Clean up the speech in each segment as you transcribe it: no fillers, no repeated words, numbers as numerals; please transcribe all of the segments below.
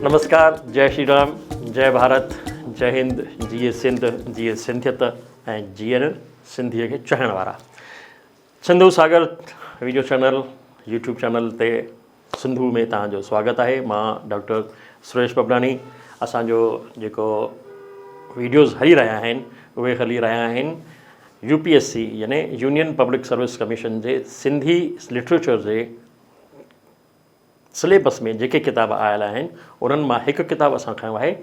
نمسڪار جئي شري رام جئي ڀارت جئي هند جيئي سنڌ جيئي سنڌيت ۽ جيئن سنڌيء کي چاهڻ وارا Sindhu Sagar video channel YouTube channel تي سنڌو ۾ توهان جو سواگت آهي مان ڊاڪٽر سريش ببلاڻي اسان جو جيڪو ويڊيوز هلي رهيا آهن اهي هلي رهيا آهن يو پي ايس سي يعني يونين پبلڪ سروس ڪميشن جي سنڌي لٽريچر جي سليبس ۾ جيڪي ڪتاب آيل آهن انهن مان هڪ ڪتاب اسان کنيو آهي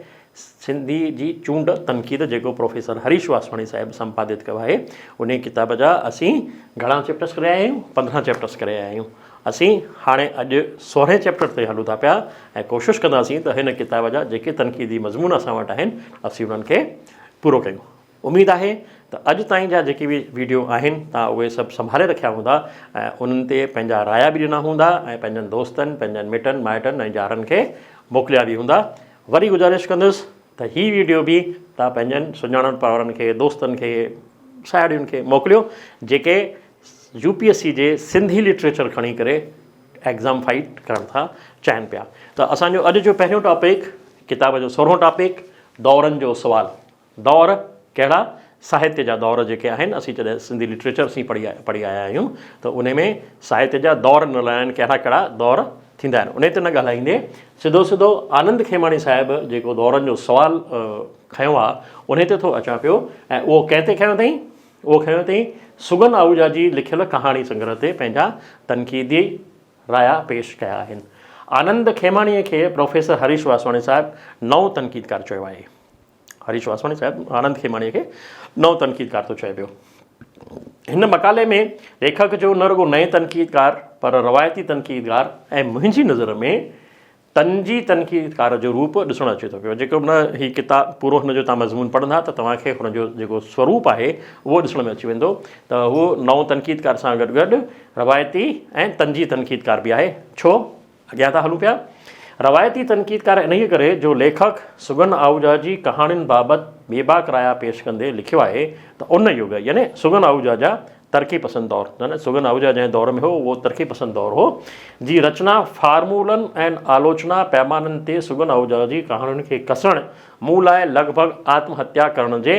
سنڌي جي چونڊ تنقيد جيڪو پروفيسر هريش واسواڻي صاحب سمپادت ڪيو آهي انهي ڪتاب جا اسين گهڻا چيپٽرس ڪري آيا آهيون 15 چيپٽرس ڪري آيا آهيون اسين هاڻي اڄ سورهين چيپٽر تي هلون ٿا پيا ۽ ڪوشش ڪنداسين ته هن ڪتاب جا جيڪي تنقيدي مضمون اسان وٽ آهن اسين انهن کي پورو ڪيون اميد آهي ته اڄ تائين جا جيڪي به ويڊيو آهن توهان اهي سڀ سنڀالي رکيا هوندا ۽ انهن تي پنهنجا رايا به ڏنا هوندا ۽ پنهنجن دوستن پنهنجن مٽن مائٽن ۽ يارن کي موڪليا به هوندا وري گذارش ڪندس ته هي ويڊيو به توهان پنهنجن سڃاڻپ وارن کي دوستن کي ساهيڙين کي موڪليو جيڪي يو پي ايس سي جي سنڌي لٽريچر کڻي ڪري ايگزام فائيٽ ڪرڻ ٿا چاهين پيا ته اسان جو اڄ جو پهريون ٽاپڪ ڪتاب جو سورهون ٽاپڪ دورن جو سوال دور ڪهڙا؟ ساهتيه جا دور جيڪي آهن، اسين جڏهن سنڌي لٽريچر اسين پڙهي پڙهي آيا آهيون ته انهي ۾ ساهتيه جا دور ڏنل آهن ڪهڙا ڪهڙا دور ٿيندا آهن انهي تي نه ڳالهائيندي سڌو سڌو آنند کيماڻي صاحب جيڪو دورن جو سوال کنيو آهي انهي تي ٿو اچان پيو ۽ اهو ڪنهن تي کنيو اٿئين؟ اهو کنيو اٿئين سگن آهوجا جي لکيل ڪهاڻي سنگرهه تي پنهنجا تنقيدي رايا پيش ڪيا آهن. آنند کيماڻيء کي پروفيسر هريش واسواڻي صاحب نئون تنقيدڪار چيو آهي. هريش واسواڻي صاحب آنند کيماڻيء کي نئون تنقيدڪار ٿو چئي پيو. هن مقالي ۾ ليکڪ جو نه رڳو نئين تنقيدڪار پر روايتي تنقيدڪار ۽ منهنجي نظر ۾ تنجي تنقيدڪار جو روپ ڏسڻ اچي ٿو پيو. جيڪو نه هي ڪتاب پورو هن جو توهان مضمون پڙهندا ته توهان کي هن جو جيڪو سوروپ آهي اهو ڏسڻ ۾ اچي ويندو ته هو نئون تنقيدڪار سان گڏ گڏ روايتي ۽ تنجي تنقيدڪار به آهي. ڇو؟ اڳيان ٿا هلون پيا. روايتي تنقيدڪار انهيء ڪري جو ليکڪ سگن آهوجا جي ڪهاڻين بابت بيباڪ رايا پيش ڪندي لکيو آهي ته ان يگ يعني سگن آهوجا جا ترقي پسند دور يعني سگن آهوجا جنهن دور ۾ هو اهو ترقي پسند دور هو جي رچنا فارمولن ۽ آلوچنا پيمانن تي سگن آهوجا جي ڪهاڻين کي ڪسڻ مون لاء لڳ ڀڳ آتم هتيا ڪرڻ جي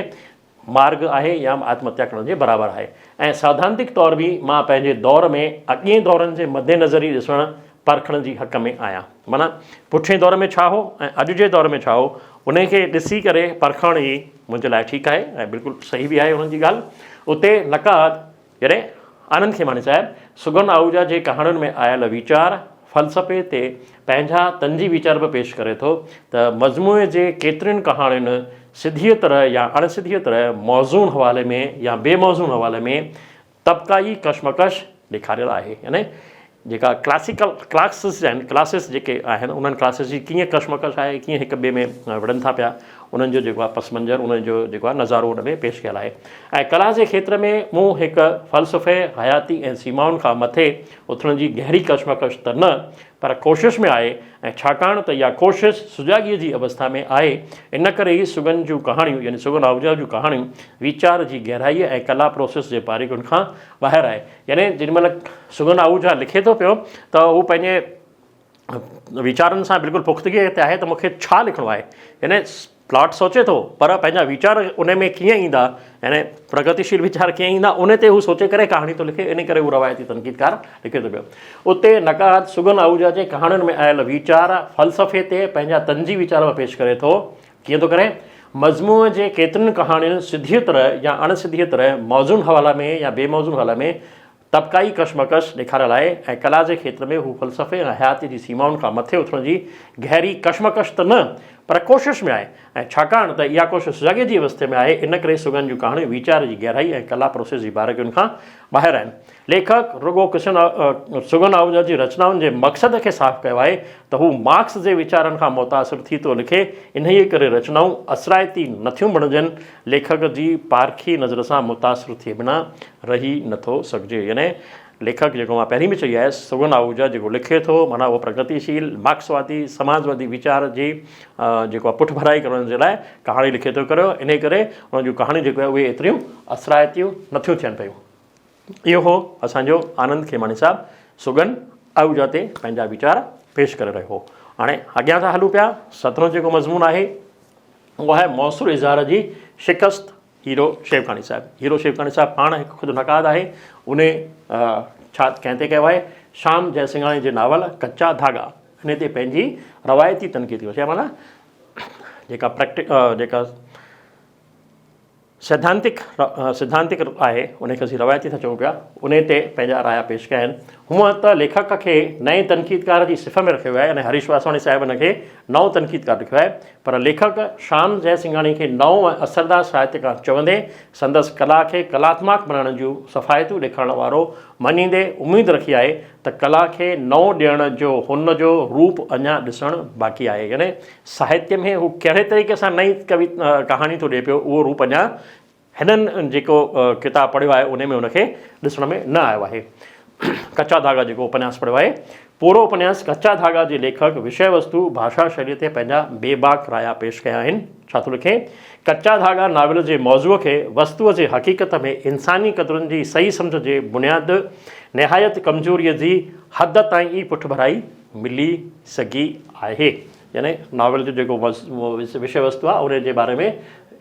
مارڳ آهي يا آتم هتيا ڪرڻ جي برابر آهي ۽ ساڌانتڪ طور به مان پنهنجي دور ۾ اڳئين دورن جي مدنظر ئي ڏسڻ پرکڻ جي حق ۾ آهيان معنيٰ پٺئين دور ۾ ڇا هو ۽ اڄ جي دور ۾ ڇا هو انهي کي ڏسي ڪري پرکڻ ئي منهنجي لاء ٺيڪ آهي ۽ بلڪل صحيح به آهي انهن جي ڳالهه اتي نقاد جڏهن آنند کيماڻي صاحب سگن آهوجا جي ڪهاڻين ۾ آيل ويچار فلسفي تي پنهنجا تنجي ويچار به پيش ڪري ٿو ته مجموعي جي ڪيترين ڪهاڻين سڌيء طرح يا اڻ سڌيء طرح موزون حوالي ۾ يا بي موزون حوالي ۾ طبقائي ڪشمڪش ڏيکاريل آهي يعني جيڪا ڪلاسيڪل ڪلاسز آهن ڪلاسز جيڪي آهن انهن ڪلاسز جي ڪيئن ڪشمڪش آهي ڪيئن هڪ ٻئي ۾ وڙهن ٿا پيا انهن جو جيڪو آهي پس منظر انهن جو جيڪو آهي نظارو ان ۾ پيش ڪيل آهي ۽ ڪلا جي کيتر ۾ مون هڪ فلسفي حياتي ۽ سيمائن کان مٿي اٿڻ جي گهري ڪشمڪش ته نه پر ڪوشش ۾ آهي ۽ ڇاڪاڻ ته اها ڪوشش سجاڳيء جي اوسٿا ۾ آهي ان ڪري ئي سگن جون ڪهاڻيون يعني سگن آهوجا جون ڪهاڻيون ويچار جي گهرائيء ۽ ڪلا پروسيس جي باريڪين کان ٻاهر آهي يعني جيڏي مهل سگن آهوجا لکي ٿو پيو ته هو پنهنجي ويچارن سان بلڪل پختگيء تي آهي ته مون کي ڇا لکڻو آهي يعني پلاٽ سوچي ٿو پر پنهنجا ويچار ان ۾ ڪيئن ايندا يعني پرگتيشيل ويچار ڪيئن ايندا ان تي هو سوچي ڪري ڪهاڻي ٿو لکي ان ڪري هو روايتي تنقيدڪار لکي ٿو پيو اتي نقاد سگن آهوجا جي ڪهاڻين ۾ آيل ويچار فلسفي تي پنهنجا تنزي ويچار به پيش ڪري ٿو ڪيئن ٿو ڪري مجموعي جي ڪيترين ڪهاڻين سڌيء طرح يا اڻ سڌيء طرح موزون حوالا ۾ يا بي موزون حوالا ۾ طبقائي ڪشمڪش ڏيکاريل آهي ۽ ڪلا جي کيتر ۾ هو فلسفي ۽ حياتيء جي سيمائن کان مٿي اٿڻ جي گهري ڪشمڪش ته نه پر ڪوشش ۾ آهي ۽ ڇاڪاڻ ته اها ڪوشش سجاڳيء جي اوستي ۾ آهي ان ڪري سگن جون ڪهاڻيون ويچار جي گهرائي ۽ ڪلا پروسيس جي باريڪين کان ٻاهر آهن. ليکڪ رڳو ڪشن سگن آهوجا جي رچنائن جي مقصد کي صاف ڪيو آهي ته هو مارڪس جي ويچارن کان متاثر ٿي ٿو لکي، انهيء ڪري رچنائون اثرائتي نٿيون بڻجن، ليکڪ جي پارکي نظر سان متاثر ٿئي بنا رهي نٿو سگهجي. يعني ليکڪ جيڪو مان پهرين به چئي آيس سگن آهوجا جيڪو لکي ٿو معنيٰ اهو پرگتيشيل مارڪسوادي سماجوادي ويچار جي جيڪو آهي پٺڀرائي ڪرڻ جي لاء ڪهاڻي لکي ٿو ڪريو انهيء ڪري ان جون ڪهاڻيون جيڪي آهي اهي ايتريون اثرائتيون نٿيون ٿين پيون. اهو هو اسان جو آنند کيماڻي صاحب سگن آهوجا تي پنهنجا ويچار پيش ڪري رهيو هو. هاڻي اڳيان ٿا هلون پيا، سترهون جيڪو مضمون آهي اهو آهي موثر اظهار جي شڪست هيرو شيوڪاڻي صاحب. هيرو شيوڪاڻي صاحب پاڻ هڪ خود نقاد آهي، ان ڇا ڪنهن تي ڪيو آهي؟ شام جئسنگهاڻي جي ناول ڪچا ڌاڳا ان تي پنهنجي روايتي تنقيد ڪئي معنيٰ جيڪا پريڪٽ جيڪا سيڌانتڪ سڌانتڪ آهي ان کي اسين روايتي ٿا چئون پيا ان تي پنهنجا رايا پيش ڪيا آهن. هونء ته ليکڪ کي نئين تنقيدڪار جي صف ۾ رکيو ويو آهي ۽ هريش واسواڻي صاحب ان کي نئون تنقيدڪار لکيو آهي پر ليکڪ شام جئسنگهاڻي کي نئون ۽ اثردار ساهتيڪار چوندي سندس ڪلا کي ڪلاتماڪ بڻائڻ جون صفايتون ڏيکارڻ وارو مڃيندي اميد رکي آهي ته ڪلا کي نئون ڏيڻ جو هن جو روپ اڃا ڏسڻ باقي آهي يعني ساهتيه ۾ هو ڪهڙي طريقي سان نئين ڪوي ڪهاڻي ٿو ڏئي پيو اهو روپ اڃا هنن جيڪو ڪتاب پڙهيو آهي ان ۾ هن کي ڏسڻ ۾ نه آيو آهي. ڪچا ڌاڳا جيڪو اپنياس پڙهيو آهي پورو اپنياس ڪچا ڌاڳا جي ليکڪ وشيه وستو ڀاشا شئلي تي پنهنجا بي باڪ رايا پيش ڪيا آهن. ڇا ٿو لکي؟ ڪچا ڌاڳا ناول جي موضوع کي وستوء جي حقيقت ۾ انساني قدرن جي صحيح سمجهه جي بنياد نهايت ڪمزوريء جي حد تائين ئي پٺڀرائي ملي سگهي آهي. يعني ناول جو جيڪو وشيه وستو آهي ان جي باري ۾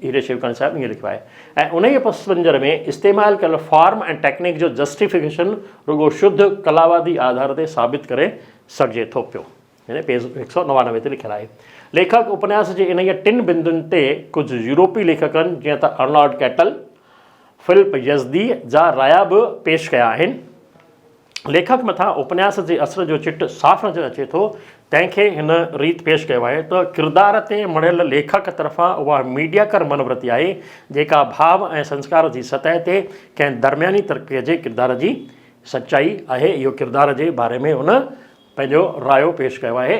هيري شيوڪاڻي صاحب ائين لکيو آهي ۽ انهيء پس منظر ۾ استعمال ڪيل فارم ۽ ٽيڪنڪ جو جسٽيفڪيشن رڳو شڌ ڪلاوادي آڌار تي ثابت ڪري سگهجي ٿو پيو. يعني پيج 199 تي لکيل آهي. ليکڪ اپنياس جي انهيء ٽن بندن تي ڪجهه يورپي ليکڪن جيئن ته ارنالڊ ڪيٽل، فلپ يزديء جا رايا به پيش ڪيا آهن. ليکڪ مٿان اپنياس جي اثر جو چٽ صاف نظر اچي ٿو، تنهن کي هن ريت پيش ڪيو آهي ته ڪردار تي مڙهيل ليکڪ طرفان اها ميڊياڪر منورتي آهي، جيڪا ڀاو ۽ سنسڪار جي سطح تي ڪنهن درمياني ترقيء جي ڪردار جي سچائي آهي. اهو ڪردار جي باري ۾ هن پنهنجو رايو پيش ڪيو آهي.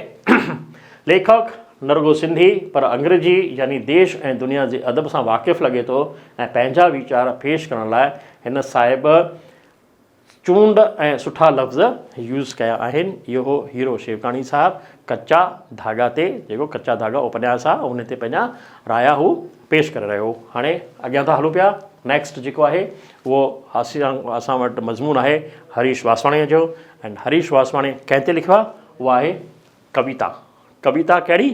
ليکڪ نه رڳو سنڌي پر انگريزي يعني ديش ۽ دنيا جي ادب سان واقف لڳي ٿو ۽ پنهنجا ويچار پيش ڪرڻ لاء هن صاحب چونڊ ۽ سٺا لفظ يوز ڪيا آهن. اهو هو هيرو شيوڪاڻي صاحب ڪچا ڌاڳا تي جيڪو ڪچا ڌاڳا اپنياس آ ان تي پنهنجا رايا هو پيش ڪري رهيو هو. هاڻي اڳيان ٿا هلون پيا نيڪسٽ جيڪو آهي اهو اسان وٽ مضمون آهي هريش واسواڻيء جو ۽ هريش واسواڻي ڪنهن تي لکيو آ اها آهي ڪويتا. ڪويتا ڪهڙي؟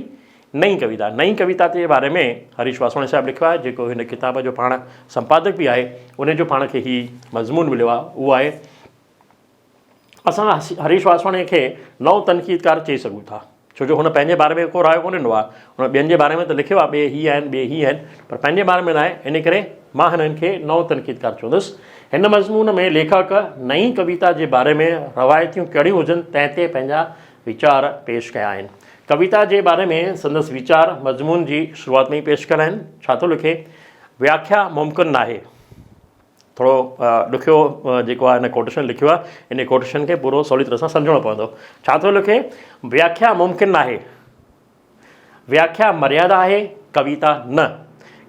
نئين ڪويتا. نئين ڪويتا جي باري ۾ هريش واسواڻي صاحب لکيو آهي، جيڪو هن ڪتاب جو پاڻ سمپادڪ به آهي، ان جو پاڻ کي هي مضمون مليو آهي، اهو آهي، اسان هريش واسواڻي کي نئون تنقيدڪار چئي سگهون ٿا، ڇو جو هن پنهنجي باري ۾ ڪو رايو ڪونه ڏنو آهي. هن ٻين جي باري ۾ ته لکيو آهي، ٻئي هي آهن، ٻئي هي آهن، پر پنهنجي باري ۾ ناهي، ان ڪري مان هنن کي نئون تنقيدڪار چوندس. هن مضمون ۾ ليکڪ نئين ڪويتا جي باري ۾ روايتيون ڪهڙيون هجن، تنهن تي پنهنجا ويچار پيش ڪيا آهن. ڪويتا جي باري ۾ سندس ويچار مضمون جي شروعات ۾ ئي پيش ڪيل آهن. ڇا ٿو لکي، وياکيا ممڪن ناهي. ٿورو ڏکيو جيڪو آهي هن ڪوٽيشن لکيو آهي، ان ڪوٽيشن کي پورو سولي طرح سان سمجهڻو پوندو. ڇا ٿو لکي، وياکيا ممڪن ناهي. وياکيا مريادا آهي، ڪويتا نه.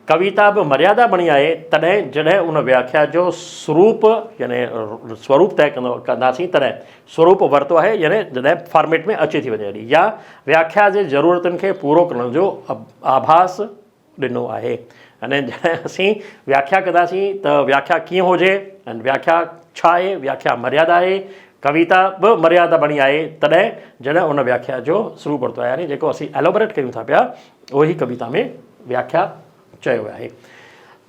ڪويتا به مريادا بڻي آهي تڏهن جڏهن ان وياکيا جو سروپ يعني سوروپ طئي ڪندو ڪنداسين تڏهن سوروپ ورتو آهي يعني جڏهن فارميٽ ۾ اچي ٿي وڃي هلي يا وياکيا جي ضرورتن کي پورو ڪرڻ جو آڀاس ڏنو آهي يعني جڏهن اسين وياکيا ڪنداسين ته وياکيا ڪيئن هجي ۽ وياکيا ڇا آهي وياکيا مريادا آهي ڪويتا به مريادا بڻي آهي تڏهن جڏهن ان وياکيا جو سروپ ورتو آهي يعني جيڪو اسين ايلوبريٽ ڪيون ٿا پيا اهو ئي ڪويتا ۾ وياکيا چيو ويو آهي.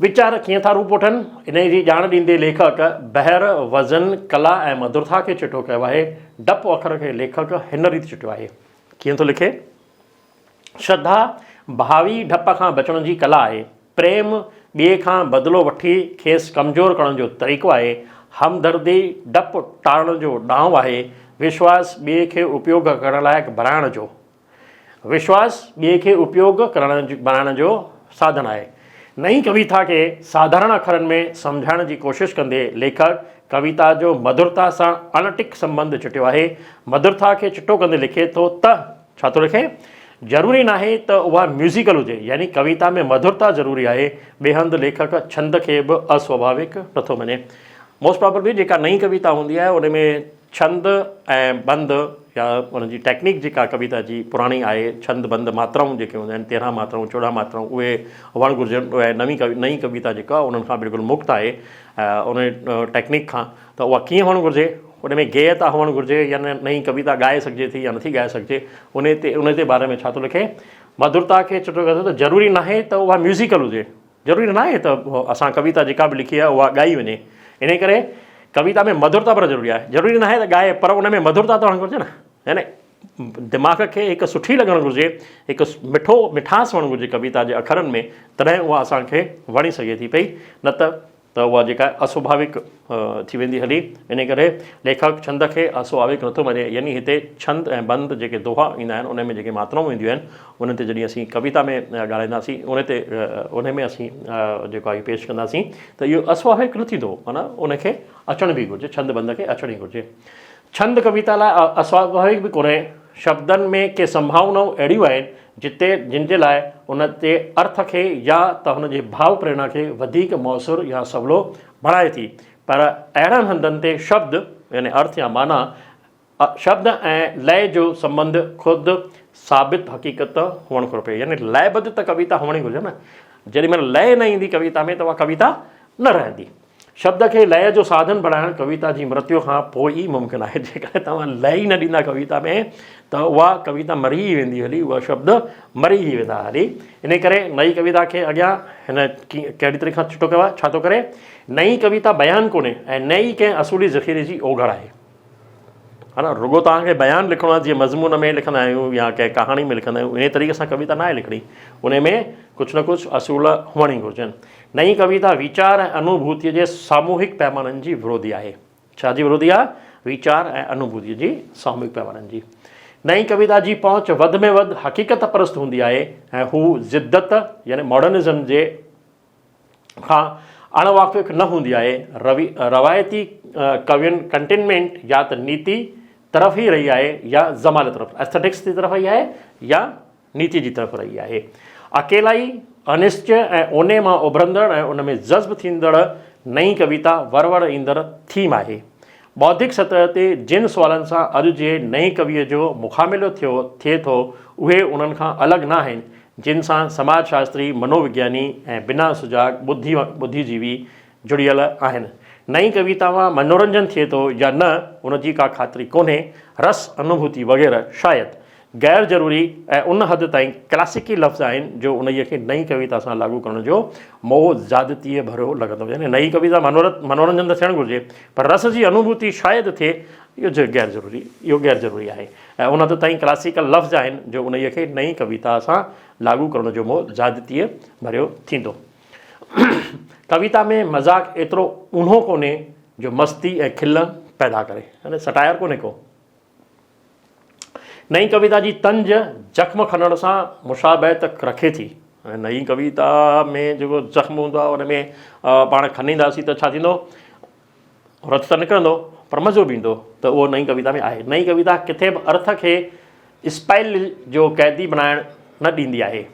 ويچار ڪيئن ٿا روپ وٺن، انهيء جي ڄاڻ ڏيندي ليکڪ بحر، وزن، ڪلا ۽ مڌرتا کي چٽو ڪيو آهي. ڊپ اکر کي ليکڪ هن ريت چٽيو آهي. ڪيئن ٿو لکي؟ شرڌا ڀاوي ڊپ کان بچڻ جي ڪلا آهي. پريم ٻئي کان بدلو وٺي کيس ڪمزور ڪرڻ جو طريقو آهي. همدردي ڊپ ٽارڻ جو ڏانء آهي. وشواس ٻئي کي اپيوگ ڪرڻ لائق بڻائڻ جو وشواس ٻئي کي اپيوگ ڪرڻ بڻائڻ جو ساڌن آهي. نئين ڪويتا کي ساڌارڻ اکرن ۾ سمجهائڻ جي ڪوشش ڪندي ليکڪ ڪويتا جو مڌرتا سان اڻٽڪ سنٻنڌ چٽيو آهي. مڌرتا کي چٽو ڪندي لکي ٿو ته، ڇا ٿو لکي؟ ضروري ناهي ته اها ميوزيڪل هجي، يعني ڪويتا ۾ مڌرتا ضروري آهي. ٻئي هنڌ ليکڪ ڇند کي به اسواڀاويڪ نٿو مڃي. موسٽ پراببلي جيڪا نئين ڪويتا هوندي آهي ان ۾ ڇند ۽ بند يا ان جي ٽيڪنيڪ جيڪا ڪويتا جي پراڻي آهي ڇند بند ماترائون جيڪي هونديون آهن 13 ماترائون 14 ماترائون اهي هئڻ گهرجن اهي نوين ڪوي نئين ڪويتا جيڪا انهن کان بلڪل مڪت آهي ان ٽيڪنيڪ کان ته اها ڪيئن هئڻ گهرجي ان ۾ گيئتا هئڻ گهرجي يا نه نئين ڪويتا ڳائي سگهجي ٿي يا نٿي ڳائي سگهجي ان تي ان جي باري ۾ ڇا ٿو لکي مڌرتا کي چٽو ڪري ٿو ته ضروري ناهي ته اها ميوزيڪل هجي ضروري ناهي ته اسان ڪويتا جيڪا به لکي آهي اها ڳائي وڃي ان ڪري ڪويتا ۾ مڌرتا پر ضروري آهي ضروري ناهي ته ڳائي پر ان ۾ مڌرتا ته هئڻ گهرجي نه يعني دماغ کي هڪ سٺي لڳڻ گهرجي هڪ مٺو مٺاس هئڻ گهرجي ڪويتا جي اکرن ۾ تڏهن اها اسان کي وڻي سگهي ٿي پئي نه ته ته اها جيڪا اسوڀاويڪ ٿي ويندي هلي ان ڪري ليکڪ ڇند کي اسوڀاويڪ نٿو مڃي يعني هتي ڇند ۽ بند جيڪي دوها ايندا آهن ان ۾ جيڪي ماترائون اينديون آهن انهن تي جڏهن اسين ڪويتا ۾ ڳالهائينداسين ان تي ان ۾ اسين جيڪو آهي پيش ڪنداسين ته اهو اسوڀاويڪ نه ٿيندو معنيٰ ان کي اچڻ به گهرجي ڇند بند کي اچڻ ئي گهرجي ڇند ڪويتا لاء اسواڀاويڪ به ڪونهي. شبدن ۾ ڪي سنڀاونائون اهڙيون آهن، جتي جن جي لاء ان جي ارٿ کي يا ته هن جي ڀاو پريرڻا کي وڌيڪ مؤثر يا سولو بڻائي ٿي، پر اهڙن هنڌن تي شبد يعني ارٿ يا معنيٰ، شبد ۽ لئه جو سنٻنڌ خود ثابت حقيقت هئڻ کپي. يعني لئه بڌ ته ڪويتا هئڻ ئي گهرجي نه. جيڏي مهل لئه نه ايندي ڪويتا ۾ ته اها ڪويتا نه رهندي. شبد کي لئه جو ساڌن بڻائڻ ڪويتا جي مرتيو کان پوء ئي ممڪن آهي. جيڪڏهن توهان لئه ئي نه ڏيندا ڪويتا ۾ ته اها ڪويتا مري ئي ويندي هلي، اها شبد مري ئي ويندا هلي. انهيء ڪري نئين ڪويتا کي اڳيان هن ڪهڙي طريقي سان چٽو ڪيو آهي، ڇا ٿو ڪري؟ نئين ڪويتا بيان ڪونهي ۽ نه ئي ڪنهن اصولي ذخيري جي اوگهڙ آهي. ها نه رڳو توهان کي بيان لکڻو آهي جيئن مضمون ۾ لکندا آهيون يا ڪنهن ڪهاڻي ۾ لکندا آهيون انهيء طريقي سان ڪويتا ناهي لکڻي. انهيء ۾ ڪجهه نه ڪجهه اصول هئڻ ئي گهرجن. نئين ڪويتا ويچار ۽ انوڀوتيء جي ساموهڪ پيمانن جي وروڌي آهي. ڇا جي وروڌي آهي؟ ويچار ۽ انوڀوتيء جي ساموهڪ پيمانن جي. نئين ڪويتا جي پهچ وڌ ۾ وڌ حقيقت پرست هوندي آهي ۽ هو جدت يعني ماڊرنزم جي کان اڻ واقف نه هوندي آهي. روايتي ڪوين ڪنٽينمينٽ يا ته نيتي طرف ئي رهي آهي يا زماني طرف، Aesthetics جي طرف رهي آهي يا نيتي جي طرف رهي آهي. اڪيلائي، انشچ ۽ اوني مان اڀرندڙ ۽ ان ۾ جذب ٿيندڙ نئين ڪويتا ور ور ايندڙ ٿيم آهي. بوڌڪ سطح تي جن سوالن سان اڄ جي نئين ڪويء جو مخاملو ٿيو ٿئي ٿو، اهي انهن کان الڳ نه آهن، جن سان سماج شاستري، منووگياني ۽ بنا سجاڳ ٻڌي ٻڌيجيوي جڙيل آهن. نئين ڪويتا مان منورنجن ٿئي ٿو يا نه، ان جي ڪا خاطري ڪونهي. رس، انوڀوتي وغيره شايد غير ضروري ۽ ان حد تائين ڪلاسيڪي لفظ آهن جو انهيء کي نئين ڪويتا سان لاڳو ڪرڻ جو موهه زيادتيء ڀريو لڳندو. يعني نئين ڪويتا منورنجن ته ٿيڻ گهرجي پر رس جي انوڀوتي شايد ٿئي اهو غير ضروري اهو غير ضروري آهي ۽ ان حد تائين ڪلاسيڪل لفظ آهن جو انهيء کي نئين ڪويتا سان لاڳو ڪرڻ جو موهه زيادتيء ڀريو ٿيندو. ڪويتا ۾ مذاق ايترو اونهو ڪونهي جو مستي ۽ کل پيدا ڪري. يعني سٽائر ڪونهي ڪو. نئين ڪويتا جي طنز زخم کڻڻ سان مشابهت رکي ٿي. نئين ڪويتا ۾ جيڪو زخم هوندو آهي ان ۾ پاڻ کنينداسين ته ڇا ٿيندو؟ رت ته نڪرندو پر مزو به ايندو ته اهو نئين ڪويتا ۾ آهي. نئين ڪويتا ڪٿي به ارٿ کي اسپائل جو قيدي بڻائڻ نه ڏيندي آهي.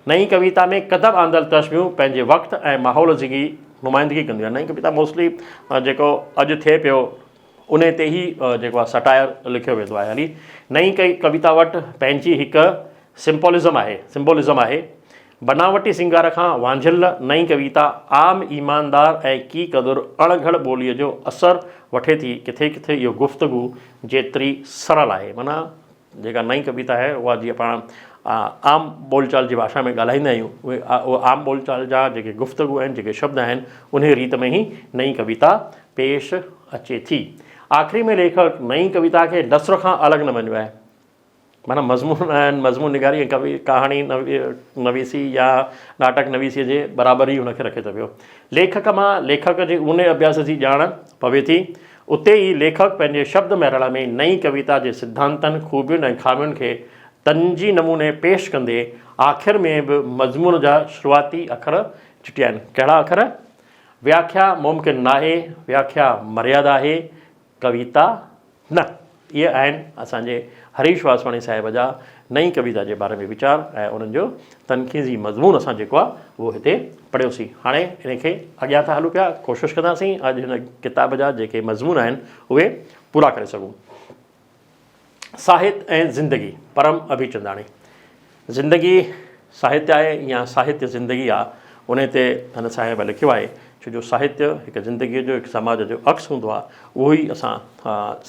نئين ڪويتا ۾ ڪتب آندل تشبيهون پنهنجي وقت ۽ ماحول جي نمائندگي ڪنديون آهن. نئين ڪويتا موسٽلي جيڪو اڄ ٿئي پيو انهي تي ئي جيڪو آهي سٽائر لکيو ويندو آهي. يعني نئين ڪويتا وٽ پنهنجي هڪ سمپولزم آهي، Symbolism، آهي. بناوٽي سينگار کان وانجهيل نئين ڪويتا عام ايماندار ۽ ڪي قدر اڻ گهڙ ٻوليء جو اثر وٺي ٿي. ڪٿي ڪٿي اهو گفتگو جيتري سرل آهي. معنيٰ جيڪا نئين ڪويتا آهي اها جيئن پاڻ عام ٻول چال جي ڀاشا ۾ ڳالهائيندا آهيون اهي عام ٻول چال جا جيڪي گفتگو آهن جيڪي شبد آهن انهي ريت ۾ ئي نئين ڪويتا پيش اچي ٿي. آخري ۾ ليکڪ نئين ڪويتا کي نثر کان الڳ نه مڃيو آهي. معنيٰ مضمون آهن، مضمون نگاري ۽ ڪوي ڪهاڻي نويسي يا ناٽڪ نويسيء جي برابر ئي هن کي رکي ٿو پيو. ليکڪ مان ليکڪ جي اونهي اڀياس جي ڄاڻ پوي ٿي. اتي ئي ليکڪ پنهنجي شبد مهراڻ ۾ نئين ڪويتا جي سڌانتن، خوبين ۽ خامين کي طنزي نموني پيش ڪندي آخر ۾ به مضمون جا شروعاتي اکر چٽيا آهن. ڪهڙا اکر؟ وياکيا ممڪن ناهي، وياکيا مريادا آهي، ڪويتا نه. اهي آهن اسان جي هريش واسواڻي صاحب جا نئين ڪويتا جي باري ۾ ويچار ۽ انهن جو تنقيدي مضمون اسان جيڪو آهي اهو هتي پڙهيوسين. هاڻي ان کي اڳيان ٿا هلون پيا، ڪوشش ڪنداسين اڄ هن ڪتاب جا جيڪي مضمون آهن اهي پورا ڪري سگهون. ساهت ۽ زندگي، پرم اڀيچنداڻي. زندگي ساهتيه آهي يا ساهتيه زندگي آ، انهي تي هن صاحب لکيو آهي ڇو جو ساهتيه هڪ زندگيء جو هڪ سماج جو عڪس هوندو آهي، اهو ئي اسان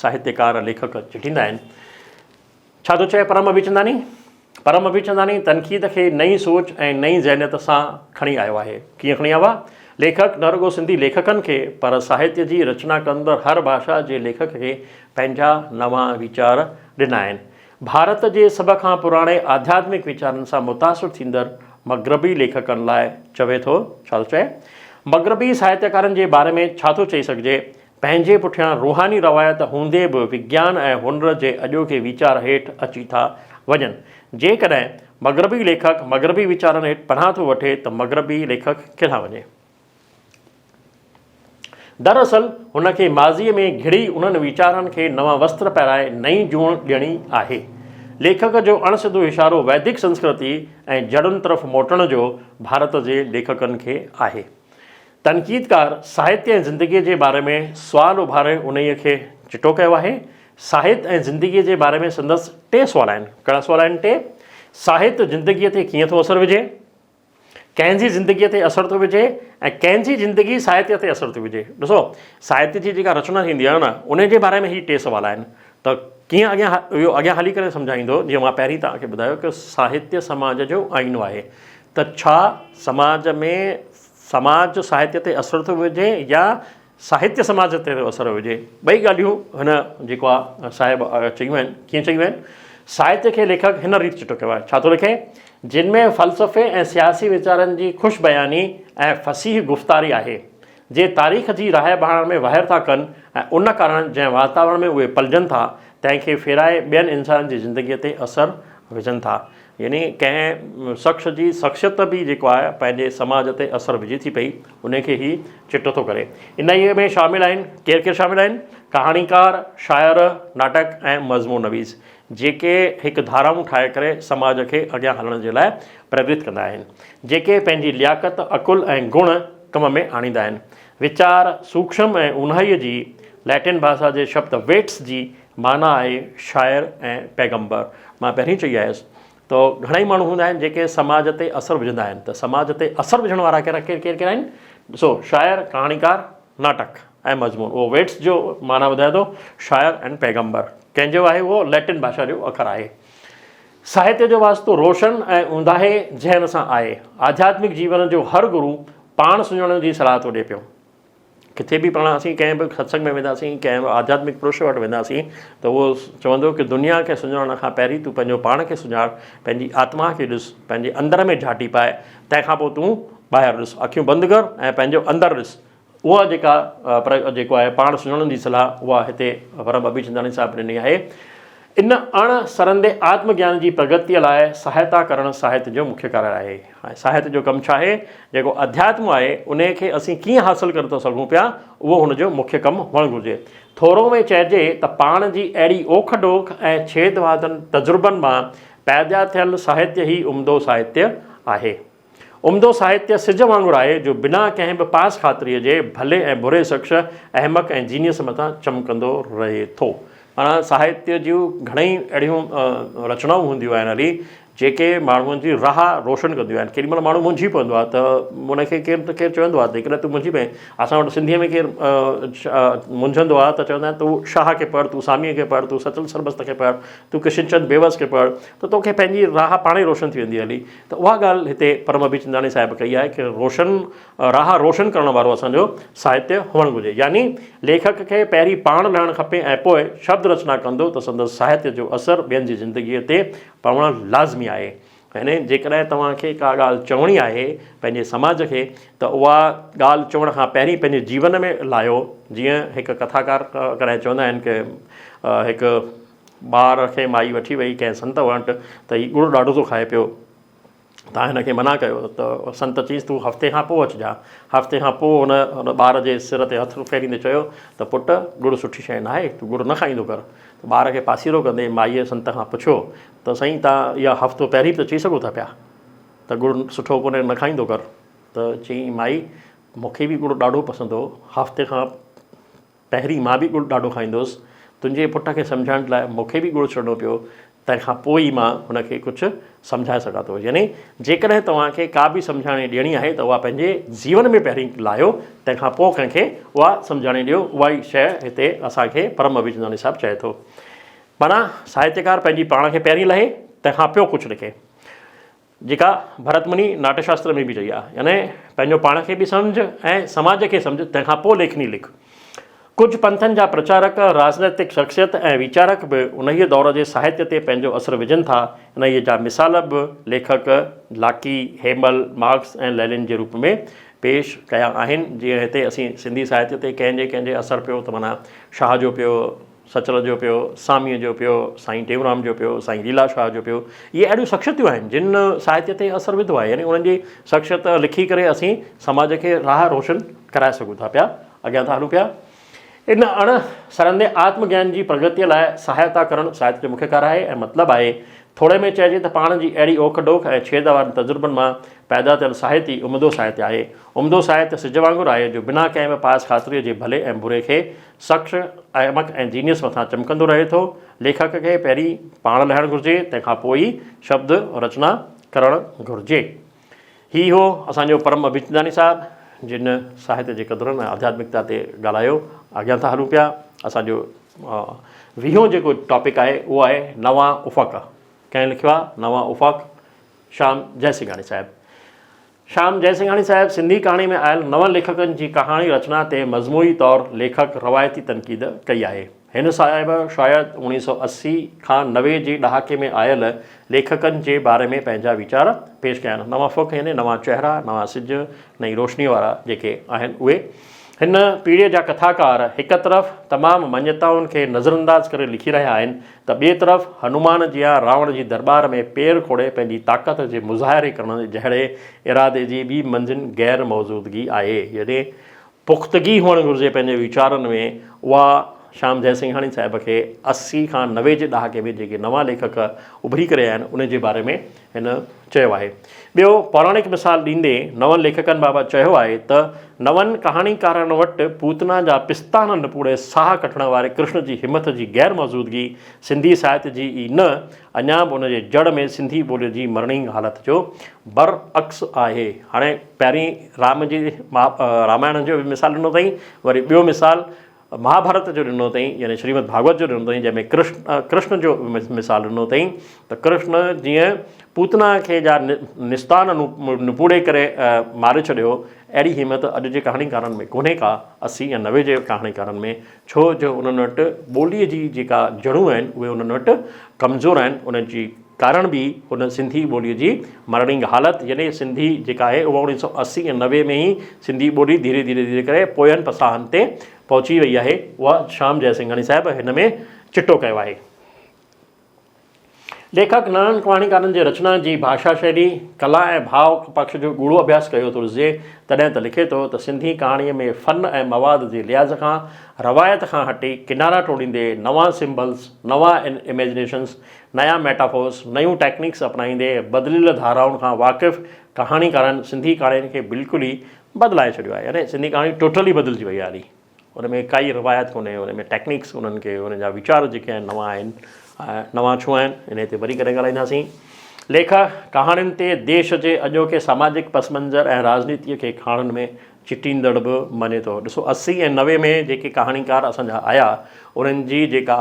ساهتيڪار ليکڪ چٽيندا آهن. ڇا ٿو چئي پرم اڀيچنداڻي؟ پرم اڀيچنداڻي تنقيد کي نئين سوچ ۽ نئين ذهنيت سان کڻي آيو آهي. ڪيئن کڻي آيو آهي؟ ليکڪ نه رڳو سنڌي ليکڪن کي پر ساهتيه جي رچنا ڪندڙ هر ڀاشا جي ليکڪ کي پنهنجا نوان ويچار ڏنا آهن. ڀارت جي سڀ کان پراڻي آڌياتمڪ ويچارن سان متاثر ٿيندڙ مغربي ليکڪن لاء چوي ٿو، ڇا ٿو چئي؟ مغربي ساهتيڪارن جي باري ۾ ڇا ٿو چئي سگهجي؟ پنهنجي پٺيان روحاني روايت هوندي به وگيان ۽ هنر جي اڄوڪي ويچار هيٺ اچي ٿا وڃن. جيڪڏهن مغربي ليکڪ مغربي ويچارن هيٺ پناهه ٿو وٺي ته مغربي ليکڪ ڪيڏانهن وڃي؟ دراصل هن کي ماضيء ۾ گهڙي انهن ويچارن کي نوان وستر پهرائي نئين جوڻ ڏيڻي آهي. ليکڪ جو اڻ سڌو اشارو ويدڪ سنسڪرتي ۽ جڙن طرف موٽڻ جو ڀارت جي ليکڪن کي آهي. تنقيدڪار ساهتيه ۽ زندگيء جي باري ۾ سوال اڀاري انهيء کي چٽو ڪيو آهي. ساهت ۽ زندگيء جي باري ۾ سندس ٽي سوال آهن. ڪهڙا سوال آهن ٽي؟ ساهت زندگيء تي ڪيئن ٿو اثر وجهي؟ ڪنهن جي زندگيء تي اثر ٿو وجهي ۽ ڪنهن جي زندگي ساهتيه تي اثر ٿي وجهي. ڏسو ساهتيه جي جيڪا رچنا ٿيندي آهي نه ان جي باري ۾ هي ٽي سوال آهن ته ڪيئن اڳيان اهو اڳيان هلي ڪري سمجهائيندو جيئن مان پهرين توهان کي ٻڌايو ته ساهتيه سماج جو آئينو آهي ته ڇا سماج ۾ سماج ساهتيه تي اثر ٿو وجهي يا ساهتيه سماج تي ٿو اثر وجهي. ٻئي ڳالهيون هن جيڪو آ صاحب چيون آهن. ڪيئن چيون آهن؟ ساهتيه کي ليکڪ هن ريت چٽو ڪيو آهي. ڇا ٿو لکي؟ جن ۾ فلسفي ۽ سياسي ويچارن جي خوش بياني ۽ فصيح گفتاري آهي، جي تاريخ جي راهه بڻائڻ ۾ واهر ٿا ڪن ۽ ان ڪارڻ جنهن واتاورڻ ۾ اهي پلجن ٿا، تنهن کي ڦيرائي ٻين انسانن جي زندگيء تي اثر وجهن ٿا. يعني ڪنهن شخص جي شخصيت به جيڪو آهي پنهنجي سماج تي اثر وجهي ٿي پئي ان کي هي چٽ ٿو ڪري. انهيء ۾ شامل آهن ڪير ڪير شامل آهن؟ ڪهاڻيڪار، شاعر، ناٽڪ ۽ مضمون نويس جيڪي هڪ ڌارائون ٺاهي ڪري سماج کي اڳيان هلڻ جي لاء پريرت ڪندا آهن. جيڪي پنهنجي لياقت، عقل ۽ گڻ ڪم ۾ آڻيندا آهن. ويچار، سوکشم ۽ اونهائيء جي لئٽن ڀاشا جي شبد ويٽس جي معنيٰ آهي شاعر ۽ پيغمبر. مان پهرين چئي آيس ته گهڻائي ماڻهو هوندا آهن جيڪي سماج تي اثر وجهندا آهن ته سماج تي اثر وجهڻ وارا ڪهڙا ڪير ڪير ڪير آهن؟ ڏسو شاعر، ڪهاڻيڪار، ناٽڪ ۽ مضمون. اهو ويٽس جو معنيٰ ٻڌائي ٿو شاعر ۽ پيغمبر. ڪنهن جو آهي اهو لئٽن ڀاشا جو اکر آهي. ساهتيه جو واسطو روشن ۽ اونداهي ذهن سان آهي. آڌياتمڪ جيون جو هر گرو پاڻ سڃاڻڻ جي صلاح ٿو ڏئي پيو. ڪٿي به پاڻ اسين ڪنهن به ستسنگ ۾ وينداسين، ڪنهن به آڌياتمڪ پرش وٽ وينداسين ته اهو چوندو ڪه دنيا کي سڃاڻڻ کان پهرين تون پنهنجو پاڻ کي سڃاڻ، پنهنجي آتما کي ڏس، پنهنجي اندر ۾ جهاٽي پاء، تنهن کان پوء تون ٻاهر ڏس، اکيون بند ڪر ۽ پنهنجو اندر ڏس. اها جيڪا جيڪو آهي پاڻ سڃاڻڻ جي صلاح اها هتي پرم اڀيچنداڻي صاحب ڏني آهي. ان اڻ سرندي آتم گيان جي پرگتيء لاء سهائتا ڪرڻ ساهت جو مکيه ڪارج آهي. هاڻي ساهت جو ڪم ڇا آهي؟ جيڪو اڌياتم آهي، انهيء کي اسين ڪيئن حاصل ڪري ٿا سگهون پيا، اهو هن جو مکيه ڪم هئڻ گهرجي. ٿورو ۾ چئجي ته پاڻ جي اهڙي اوک ڊوک ۽ ڇيد وادن تجربن مان پيدا ٿيل ساهتيه ئي عمدو ساهتيه آهي. عمدو ساهتيه سج وانگر آهي جو بنا ڪنهن به پاس خاطريء جي ڀلي ۽ بري شخص، احمق ۽ جينيس مٿان چمڪندو رهي ٿو. معنيٰ ساهتيه جون گهڻئي اهڙيون رچنائون هونديون آهن هلي جيڪي ماڻهن جي راهه روشن ڪنديون آهن. ڪيڏي مهل ماڻهو منجهي پوندو آهي ته ان کي ڪير نه ڪير چوندو آهي ته جيڪڏهن تون منجهي پئين. اسان وٽ سنڌيء ۾ ڪير منجهندو آهي ته چوندا آهن تون شاهه کي پڙهه، تون ساميء کي پڙهه، تون سچل سرمست کي پڙهه، تون ڪشن چند بيوس کي پڙهه ته توکي پنهنجي راهه پاڻ ئي روشن ٿي ويندي هلي. ته اها ڳالهه هتي پرم اڀيچنداڻي صاحب ڪئي آهي ڪه روشن راهه روشن ڪرڻ وارو اسان جو ساهتيه هئڻ گهرجي يعني ليکڪ کي پهرين پاڻ لهڻ کپي ۽ پوء شبد رچنا ڪندو ته سندس ساهتيه جو اثر ٻين جي زندگيء تي پوڻ لازمي آهي يعني جيڪڏهن توهان کي ڪا ڳالهه چوڻي آهي پنهنجي سماج کي ته اها ڳالهه چوڻ کان پهرين پنهنجي جيون ۾ لاهيو جيئن هڪ ڪٿاڪار ڪڏهن چوندا آهن ڪه هڪ ٻار کي مائي وٺي وئي ڪنهن سنت وٽ ته هي ڳڙ ڏاڍو ٿو کائي پيو تان هن کي منع ڪيو ته سنت چيس تون هفتي کان پوء اچجان هفتي کان پوء هن هن ٻار جي سر تي هٿ ڦيريندي چيو ته پٽ ڳڙ سٺي شيء ناهي تون ڳڙ نه کائيندو ڪر ته ٻار کي پاسيرو ڪندي مائيء سنت کان پڇيو ته سائين تان اها هفتو پهرين به ته چئي سگهو ٿا پيا ته ڳڙ سٺو ڪونهي نه کائيندو ڪر ته چيائين مائي مون کي به ڳڙ ڏاڍو پسند هو هفتي کان پهرين مان به ڳڙ ڏاڍو کائيندو هوس، تنهنجي پٽ کي سمجهائڻ لاء مون کي به ڳڙ ڇڏڻو پيو، تنهن کان پوء ئي مان هن کي ڪجهه سمجهائي سگهان ٿو. يعني جيڪڏهن توهان کي ڪا به سمجهاڻي ڏيڻي آهي ته اها پنهنجي جيون ۾ پهرين لاهيو، تنهن کان پوء ڪنهن کي اها سمجهاڻي ڏيو. اها ئي شيء هتي اسان کي پرم اڀيچنداڻي صاحب چئي ٿو. معنيٰ ساهتيڪار پنهنجي پاڻ کي پهرين لهي، تنهن کان پوء ڪجهه لکي. جيڪا ڀرت مني ناٽيه شاستر ۾ به چئي آهي يعني پنهنجو پاڻ کي به سمجهه ۽ سماج کي سمجهه تنهن کان پوء ليکني لک. ڪجهه پنٿن جا پرچارڪ، راجنيتڪ شخصيت ۽ ويچارڪ به انهيء دور جي ساهتيه تي پنهنجو اثر وجهن ٿا. انهيء جا مثال به ليکڪ لاڪي، هيمل، مارڪس ۽ لينن جي روپ ۾ پيش ڪيا آهن. جيئن هتي اسين سنڌي ساهتيه تي ڪنهن جي ڪنهن جي اثر پيو ته معنيٰ شاهه جو پيو، سچل جو پيو، ساميء جو پيو، سائين ٽيئونرام جو پيو، سائين ليلا شاهه جو پيو، اهي اهڙيون شخصيتون آهن جن ساهتيه تي اثر وڌو آهي يعني انهن جي شخصيت لکي ڪري اسين سماج کي راهه روشن ڪرائي سگهون ٿا پيا. اڳيان ٿا هلون پيا. ان اڻ سرندي آتم گيان جي پرگتيء لاء سهائتا ڪرڻ ساهتيه جو مکيه ڪاريه آهي ۽ مطلب آهي ٿوري ۾ چئجي ته پاڻ جي اهڙي اوک ڊوک ۽ ڇيد وارن تجربن مان پيدا ٿيل ساهتيه ئي عمدو ساهتيه آهي. عمدو ساهتيه سج وانگر آهي جو بنا ڪنهن به پاس خاطريء جي ڀلي ۽ بري کي شخص احمق ۽ جينيس مٿان چمڪندو رهي ٿو. ليکڪ کي پهرين پاڻ لهڻ گهرجي، تنهن کان پوء ئي شبد رچنا ڪرڻ گهرجي. هي هو اسان جو پرم اڀيچنداڻي صاحب، جن ساهتيه جي قدرن ۽ آڌياتمڪتا تي ڳالهايو. اڳيان ٿا هلون پيا. اسان جو ويهون جيڪو ٽاپڪ آهي، اهو آهي نوان افق. ڪنهن لکيو آهي نوان افق؟ شيام جئسنگهاڻي صاحب. شيام جئسنگهاڻي صاحب سنڌي ڪهاڻي ۾ آيل نون ليکڪن جي ڪهاڻي رچنا تي مجموعي طور ليکڪ روايتي تنقيد ڪئي آهي. هن صاحب شايد 1980 کان 90 جي ڏهاڪي ۾ آيل ليکڪن جي باري ۾ پنهنجا ويچار پيش ڪيا آهن. نوان افق يعني نوان چهرا، نوان سج، نئين روشنيء وارا جيڪي آهن اهي. هن پيڙهيء جا ڪٿاڪار هڪ طرف تمام مڃتائن کي نظرانداز ڪري لکي رهيا آهن ته ٻئي طرف هنومان جيان راوڻ جي درٻار ۾ پير کوڙي پنهنجي طاقت جي مظاهري ڪرڻ جهڙي ارادي جي به منجهن غير موجودگي آهي يعني پختگي هئڻ گهرجي پنهنجي ويچارن ۾ اها شيام جئسنگهاڻي صاحب کي 80 کان 90 جي ڏهاڪي ۾ جيڪي نوان ليکڪ اڀري ڪري آيا آهن ان جي باري ۾ هن چيو آهي. ٻيو پوراڻڪ مثال ڏيندي نون ليکڪن بابت چيو آهي ته نون ڪهاڻيڪارن وٽ پوتنا جا پستان نپوڙي ساهه ڪڍڻ واري ڪرشن جي همٿ جي غير موجودگي سنڌي ساهت جي ئي نه اڃا به ان جي جڙ ۾ سنڌي ٻوليء جي مرڻي حالت جو برعڪس آهي. هاڻي پهرين رام جي رامائڻ جو مثال ڏنو اٿائين وري ٻيو مثال مهاڀارت جو ڏنو اٿئين يعني شريمد ڀاڳوت جو ڏنو اٿئين جنهن ۾ ڪرشن ڪرشن جو مثال ڏنو اٿئين ته ڪرشن جيئن پوتنا کي جا نستان نپوڙي ڪري ماري ڇڏيو اهڙي همت اڄ جي ڪهاڻيڪارن ۾ ڪونهي ڪا 80 يا 90 جي ڪهاڻيڪارن ۾ ڇو جو انهن وٽ ٻوليء جي جيڪا جڙون آهن اهي انهن وٽ ڪمزور آهن ان جي ڪارڻ به ان سنڌي ٻوليء جي مرڻينگ حالت يعني سنڌي جيڪا آهي اها اوڻيهه سئو 80 ۽ 90 ۾ ئي سنڌي ٻولي ڌيري ڌيري ڌيري ڪري پوين پساهن تي پهچي وئي آهي اها شيام جئسنگهاڻي صاحب هن ۾ چٽو ڪيو آهي. ليکڪ نون ڪهاڻيڪارن جي رچنا جي ڀاشا شئلي، ڪلا ۽ ڀاء پکش جو ڳوڙهو اڀياس ڪيو ٿو ڏسجي تڏهن ته لکي ٿو ته سنڌي ڪهاڻيء ۾ فن ۽ مواد جي لحاظ کان روايت کان هٽي ڪنارا ٽوڙيندي نوان سمبلز، نوان اميجنيشنز، نيا ميٽافورس، نيون ٽيڪنڪس اپنائيندي بدليل ڌارائن کان واقف ڪهاڻيڪارن سنڌي ڪهاڻين کي بلڪل ئي بدلائي ڇڏيو آهي يعني سنڌي ڪهاڻي ٽوٽلي بدلجي وئي آهي هلي ان ۾ ڪائي روايت ڪونهي ان ۾ ٽيڪنڪس انهن کي انهن جا ويچار جيڪي آهن نوان آهن ۽ نوان ڇو آهن انهي تي وري ڪڏهن ڳالهائينداسين ليکڪ ڪهاڻين تي ديش جي اڄوڪي ساماجڪ پس منظر ۽ راجنيتيء کي ڪهاڻين ۾ چٽيندڙ به مڃي ٿو. ڏسو 80 ۽ 90 ۾ جيڪي ڪهاڻيڪار اسان جا آيا انهن جي جيڪا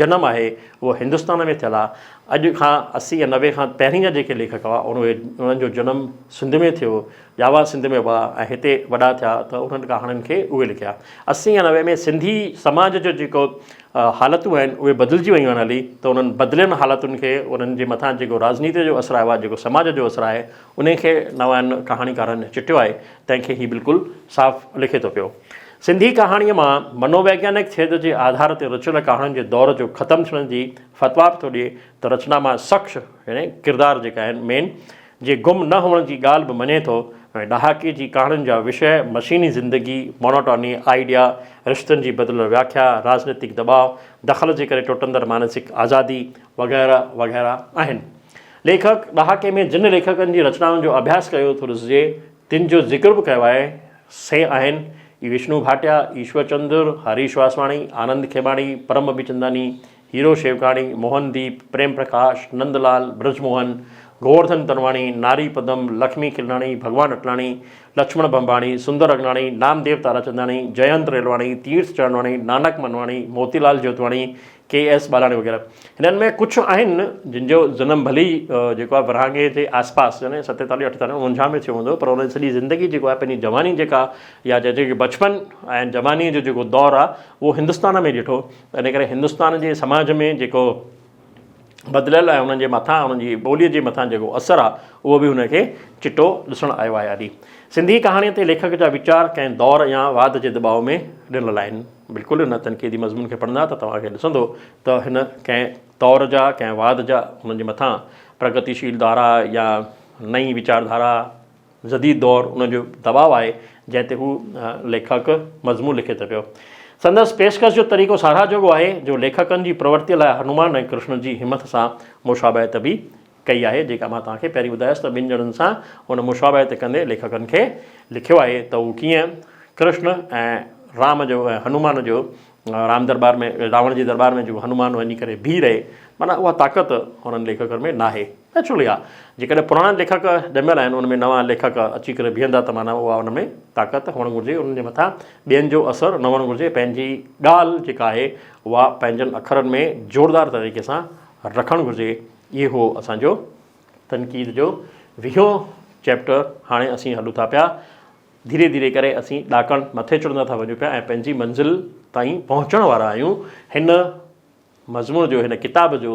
جنم آهي اهو هندستان ۾ ٿيل آهي. اڄ کان 80 ۽ 90 کان پهرين جا جيڪي ليکڪ هئا انهن جو جنم سنڌ ۾ ٿيو، ڄاوا سنڌ ۾ هئا ۽ هتي وڏا ٿيا ته انهن ڪهاڻين کي اهي لکيا. 80 ۽ 90 ۾ سنڌي سماج جو جيڪو حالتون آهن اهي بدلجي ويون آهن هلي ته انهن بدليل حالتن کي انهن جي مٿان جيڪو راجنيتي جو اثر آيو آهي جيڪو سماج جو اثر آهي انهي کي نون ڪهاڻيڪارن چٽيو آهي، تنهن کي هي بلڪل صاف لکي ٿو پيو. سنڌي ڪهاڻيء مان منوويگيانڪ ڇيد جي آڌار تي رچيل ڪهاڻين جي دور جو ختم ٿيڻ جي فتويٰ به ٿو ڏئي ته رچنا مان شخص يعني ڪردار جيڪا آهن مين جي گم نه هئڻ جي ڳالهه به مڃي ٿو ۽ ڏهاڪي جي ڪهاڻين جا وشيه مشيني زندگي، Monotony، idea, رشتن جي بدليل وياکيا، راجنيتڪ دٻاء، دخل جي ڪري ٽٽندڙ مانسڪ آزادي وغيره وغيره آهن. ليکڪ ڏهاڪي ۾ جن ليکڪن جي رچنائن جو اڀياس ڪيو ٿو ڏسجي، تن جو ذڪر به ڪيو آهي، سي آهن، وشنو ڀاٽيا، ايشور چندر، هريش واسواڻي، آنند کيماڻي، پرم ابيچنداڻي، هيرو شيوڪاڻي، موهن ديپ، پريم پرڪاش، نند لال، برج موهن، گوورڌن تنواڻي، ناري پدم، لکمي کلناڻي، ڀڳوان اٽلاڻي، لڇمڻ ڀمڀاڻي، سندر اگناڻي، نامديو تاراچنداڻي، جئنت ريلواڻي، تيرٿ چرنواڻي، نانڪ منواڻي، موتي لال جوتواڻي، ڪي ايس ٻالاڻي وغيره. هنن ۾ ڪجهه آهن جن جو جنم ڀلي جيڪو آهي ورهاڱي جي آس پاس يعني 47 48 49 ۾ ٿيو هوندو پر انهن سڄي زندگي جيڪو آهي پنهنجي جواني جيڪا يا چئجي ڪي بچپن ۽ جواني جو جيڪو دور آهي اهو هندستان ۾ ڏٺو ان ڪري هندستان جي سماج ۾ جيڪو بدليل ۽ انهن جي مٿان انهن جي ٻوليء جي مٿان جيڪو اثر آهي اهو به هن کي چٽو ڏسڻ آيو آهي. ادي سنڌي ڪهاڻيء تي ليکڪ جا ويچار ڪنهن دور يا واد جي دٻاء ۾ ڏنل آهن. بلڪل هن تنقيدي مضمون کي پڙهندا ته توهان کي ڏسندو ته هن ڪنهن دور جا ڪنهن واد جا انهن جي مٿان پرگتيشيل ڌارا يا نئين ويچار ڌارا جديد دور ان جو دٻاء آهي جنهن تي هو ليکڪ مضمون لکي ٿو پيو. سندس پيشڪش جو طريقو ساراهه جوڳو آهي جو ليکڪن جي پرورتيء لاء هنومان ۽ ڪرشن جي همٿ سان مشابهت به ڪئي آهي جيڪا مان توهان کي پهرين ٻڌايس ته ٻن ڄڻن سان هن مشابهت ڪندي ليکڪن کي لکيو آهي ته هو ڪيئن ڪرشن ۽ رام جو ۽ هنومان جو رام درٻار ۾ راوڻ جي درٻار ۾ جيڪو هنومان وڃي ڪري بيهي رهي معنيٰ اها طاقت انهن ليکڪن ۾ ناهي نيچرلي آ جيڪڏهن پراڻا ليکڪ ڄميل آهن ان ۾ نوان ليکڪ اچي ڪري بيهندا ته معنيٰ اها ان ۾ طاقت هئڻ گهرجي انهن جي مٿان ٻين جو اثر نه هئڻ گهرجي پنهنجي ڳالهه جيڪا آهي اها پنهنجن اکرن ۾ زوردار طريقي سان رکڻ گهرجي اهو هو اسان جو تنقيد جو ويهون چيپٽر هاڻي اسين هلون ٿا پيا ڌيري ڌيري ڪري اسين ڏاڪڻ مٿي چڙهندا ٿا وڃون پيا ۽ پنهنجي منزل تائين پهچڻ وارا آهيون. هن مضمون جو هن ڪتاب جو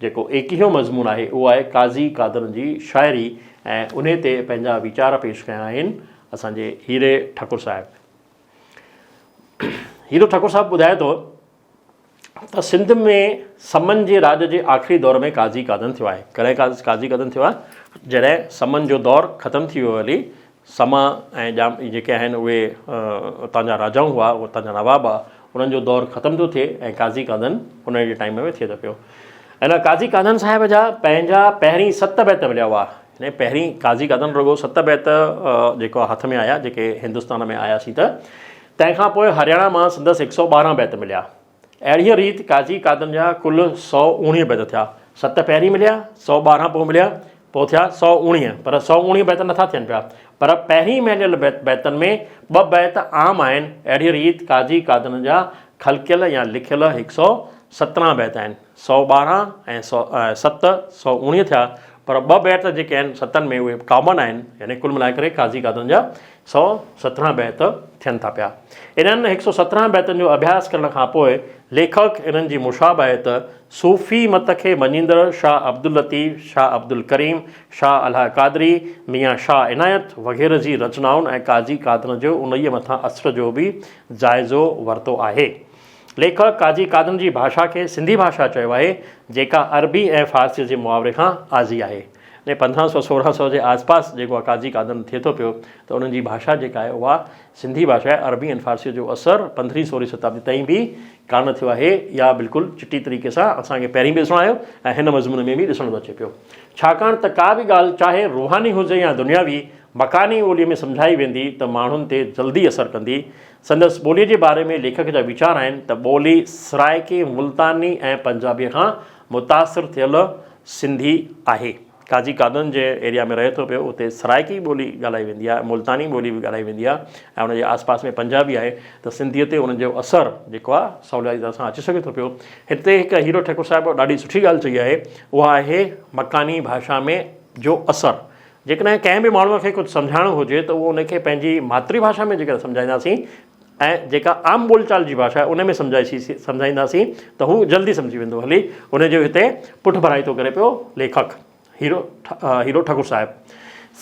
جيڪو ايڪيهون مضمون آهي اهو آهي قاضي قادن جي شاعري ۽ انهي تي پنهنجا ويچار پيش ڪيا آهن اسان جي هيري ٺڪر صاحب. هيرو ٺڪر صاحب ٻڌائي ٿو ته سنڌ ۾ سمن جي راڄ جي آخري دور ۾ قاضي قادن ٿيو آهي. ڪڏهن قاضي قادن ٿيو آهي؟ جڏهن سمن جو دور ختم ٿي ويو هلي، سما ۽ ڄام جيڪي آهن اهي اتان جا راجائون هئا، اتان جا نواب هئا، انهن جو دور ختم ٿو ٿئي ۽ قاضي قادن انهن جي ٽائيم ۾ ٿئي ٿو پيو. ان قاضي قادن صاحب جا پنهنجا پهرين ست بيت مليا هئا. يعني پهرين قاضي قادن رڳو ست بيت جيڪو هٿ ۾ آيا جيڪي هندستان ۾ آياسين ته تنهن کان پوء هرياڻا مان سندس هڪ سؤ 12 بيت مليا. اهڙيء ريت قاضي قادن جا ڪل 119 بيت ٿيا. ست پهرين مليا، 112 پوء مليا، پوء ٿيا 119، پر 119 بيت نٿا ٿين پيا. پر پهرين مليل بيتن ۾ ٻه بيت عام آهن. اهڙيء ريت قاضي قادن جا خلقيل يا لکيل هڪ سؤ 17 بيت آهن. 112 ۽ ست 119 ٿيا، پر ٻه بيت جيڪي آهن ستن ۾ اهي ڪامن آهن، يعني ڪل ملائي ڪري قاضي قادن جا 117 بيت ٿين ٿا پيا. انهن 117 بيتن جو اڀياس ڪرڻ کان پوء ليکڪ انهن جي مشابهت صوفي مت کي مڃيندڙ شاهه عبداللطيف، شاهه عبدالڪريم، شاهه الهه قادري، ميان شاهه عنايت وغيره جي رچنائن ۽ قاضي قادن جو انهيء مٿان اثر جو به جائزو ورتو آهي. ليکڪ قاضي قادن جي ڀاشا کي سنڌي ڀاشا چيو آهي، جيڪا عربي ۽ فارسيء جي محاوري کان آزي آهي. يعني 15 سؤ 16 سؤ جي آس پاس جيڪو قاضي قادن ٿئي ٿو پيو ته انهن جي ڀاشا جيڪا آهي اها سنڌي ڀاشا آهي. عربي ۽ فارسيء جو اثر پندرهين سورهين شتابدي تائين به ڪانه ٿيو آهي. اها بلڪل چٽي طريقي سان اسان کي پهرين به ڏسڻ آيو ۽ هن مضمون ۾ به ڏسڻ ٿو اچي پيو. ڇاڪاڻ ته ڪا به ڳالهه چاهي روحاني هجي يا دنياوي، مڪاني ٻوليء ۾ سمجهائي ويندي ته ماڻهن تي جلدي اثر ڪندي. سندس ٻوليء جي باري ۾ ليکڪ جا ويچار آهن ته ٻولي سرائڪي، ملتاني ۽ پنجابيء کان متاثر ٿيل سنڌي آهي. قاضي قادن جنهن ايريا ۾ رهي ٿو پيو اتي سرائڪي ٻولي ڳالهائي ويندي آهي، ملتاني ٻولي به ڳالهائي ويندي آهي ۽ ان جي آس پاس ۾ پنجابي آهي ته سنڌيء تي ان جو اثر جيڪو آهي سولائي طرح سان اچي سگهي ٿو پيو. هتي هڪ هيرو ٺيڪر صاحب ڏاڍي سٺي ڳالهه چئي آهي اها آهي مڪاني ڀاشا ۾ جو اثر. جيڪڏهن ڪنهن به ماڻهوء کي ڪجهه سمجهائڻو هجي ته اهو ان کي پنهنجي ماتري ڀاشا ۾ جيڪڏهن سمجهائينداسين ۽ جيڪا عام ٻول چال جي ڀاشا آهي ان ۾ سمجهائي سمجهائينداسين ته هو جلدي سمجهي ويندو هلي ان جو هتي پٺڀرائي ٿو ڪري پيو ليکڪ هيرو هيرو ٺڪر صاحب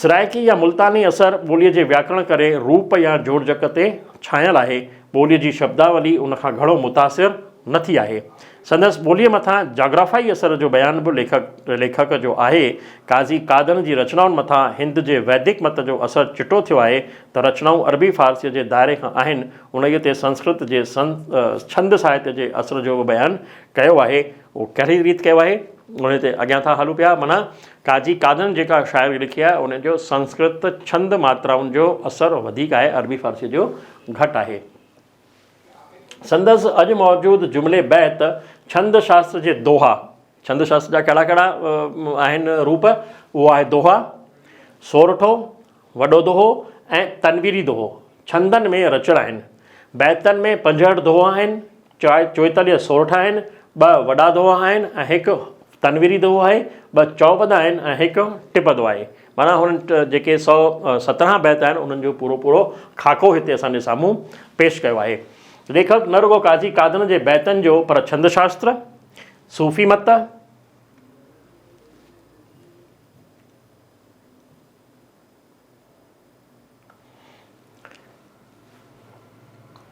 سرائڪي يا ملتاني اثر ٻوليء جي وياڪرڻ ڪري روپ يا جوڙجڪ تي ڇانيل آهي ٻوليء جي شبداولي ان کان گهڻو متاثر نه ٿي آهي. سندس ٻوليء مٿان جاگرافيائي اثر جو بيان به ليکڪ ليکڪ جو آهي. قاضي قادن جي رچنائن مٿان هند جي ويدڪ مت جو اثر چٽو ٿيو آهي ته رچنائون عربي فارسيء جي دائري کان آهن. انهيء تي سنسڪرت جي ڇند ساهتيه جي اثر جو به بيان ڪيو آهي. اهو ڪهڙي ريت ڪيو آهي، انهيء تي اڳيان ٿا هلون پيا. معنيٰ قاضي قادن جيڪا شاعري لکي آهي، ان جو سنسڪرت ڇند ماترائن جو اثر وڌيڪ آهي، عربي فارسيء جو گهٽ آهي. سندس اڄ موجود جملي بيت ڇند شاستر جي دوها، ڇند شاستر جا ڪهڙا ڪهڙا آهن روپ، اهو آهي دوها، سورٺو، وڏو دوهو ۽ تنويري دوهو ڇندن ۾ رچيل آهن. بيتن ۾ 65 دوها آهن، 44 سورٺا آهن، ٻه وڏا دوها آهن ۽ هڪ تنويري دوهو آهي، ٻه چؤپد آهن ۽ هڪ ٽپدو آهي. معنيٰ هنن جيڪي 117 بيت آهن انهن جو پورو پورو خاڪو هتي اسان جي سامهون پيش ڪيو آهي. ليکڪ نه رڳو قاضي قادن جي بيتن جو پر ڇند شاستر، صوفي مت،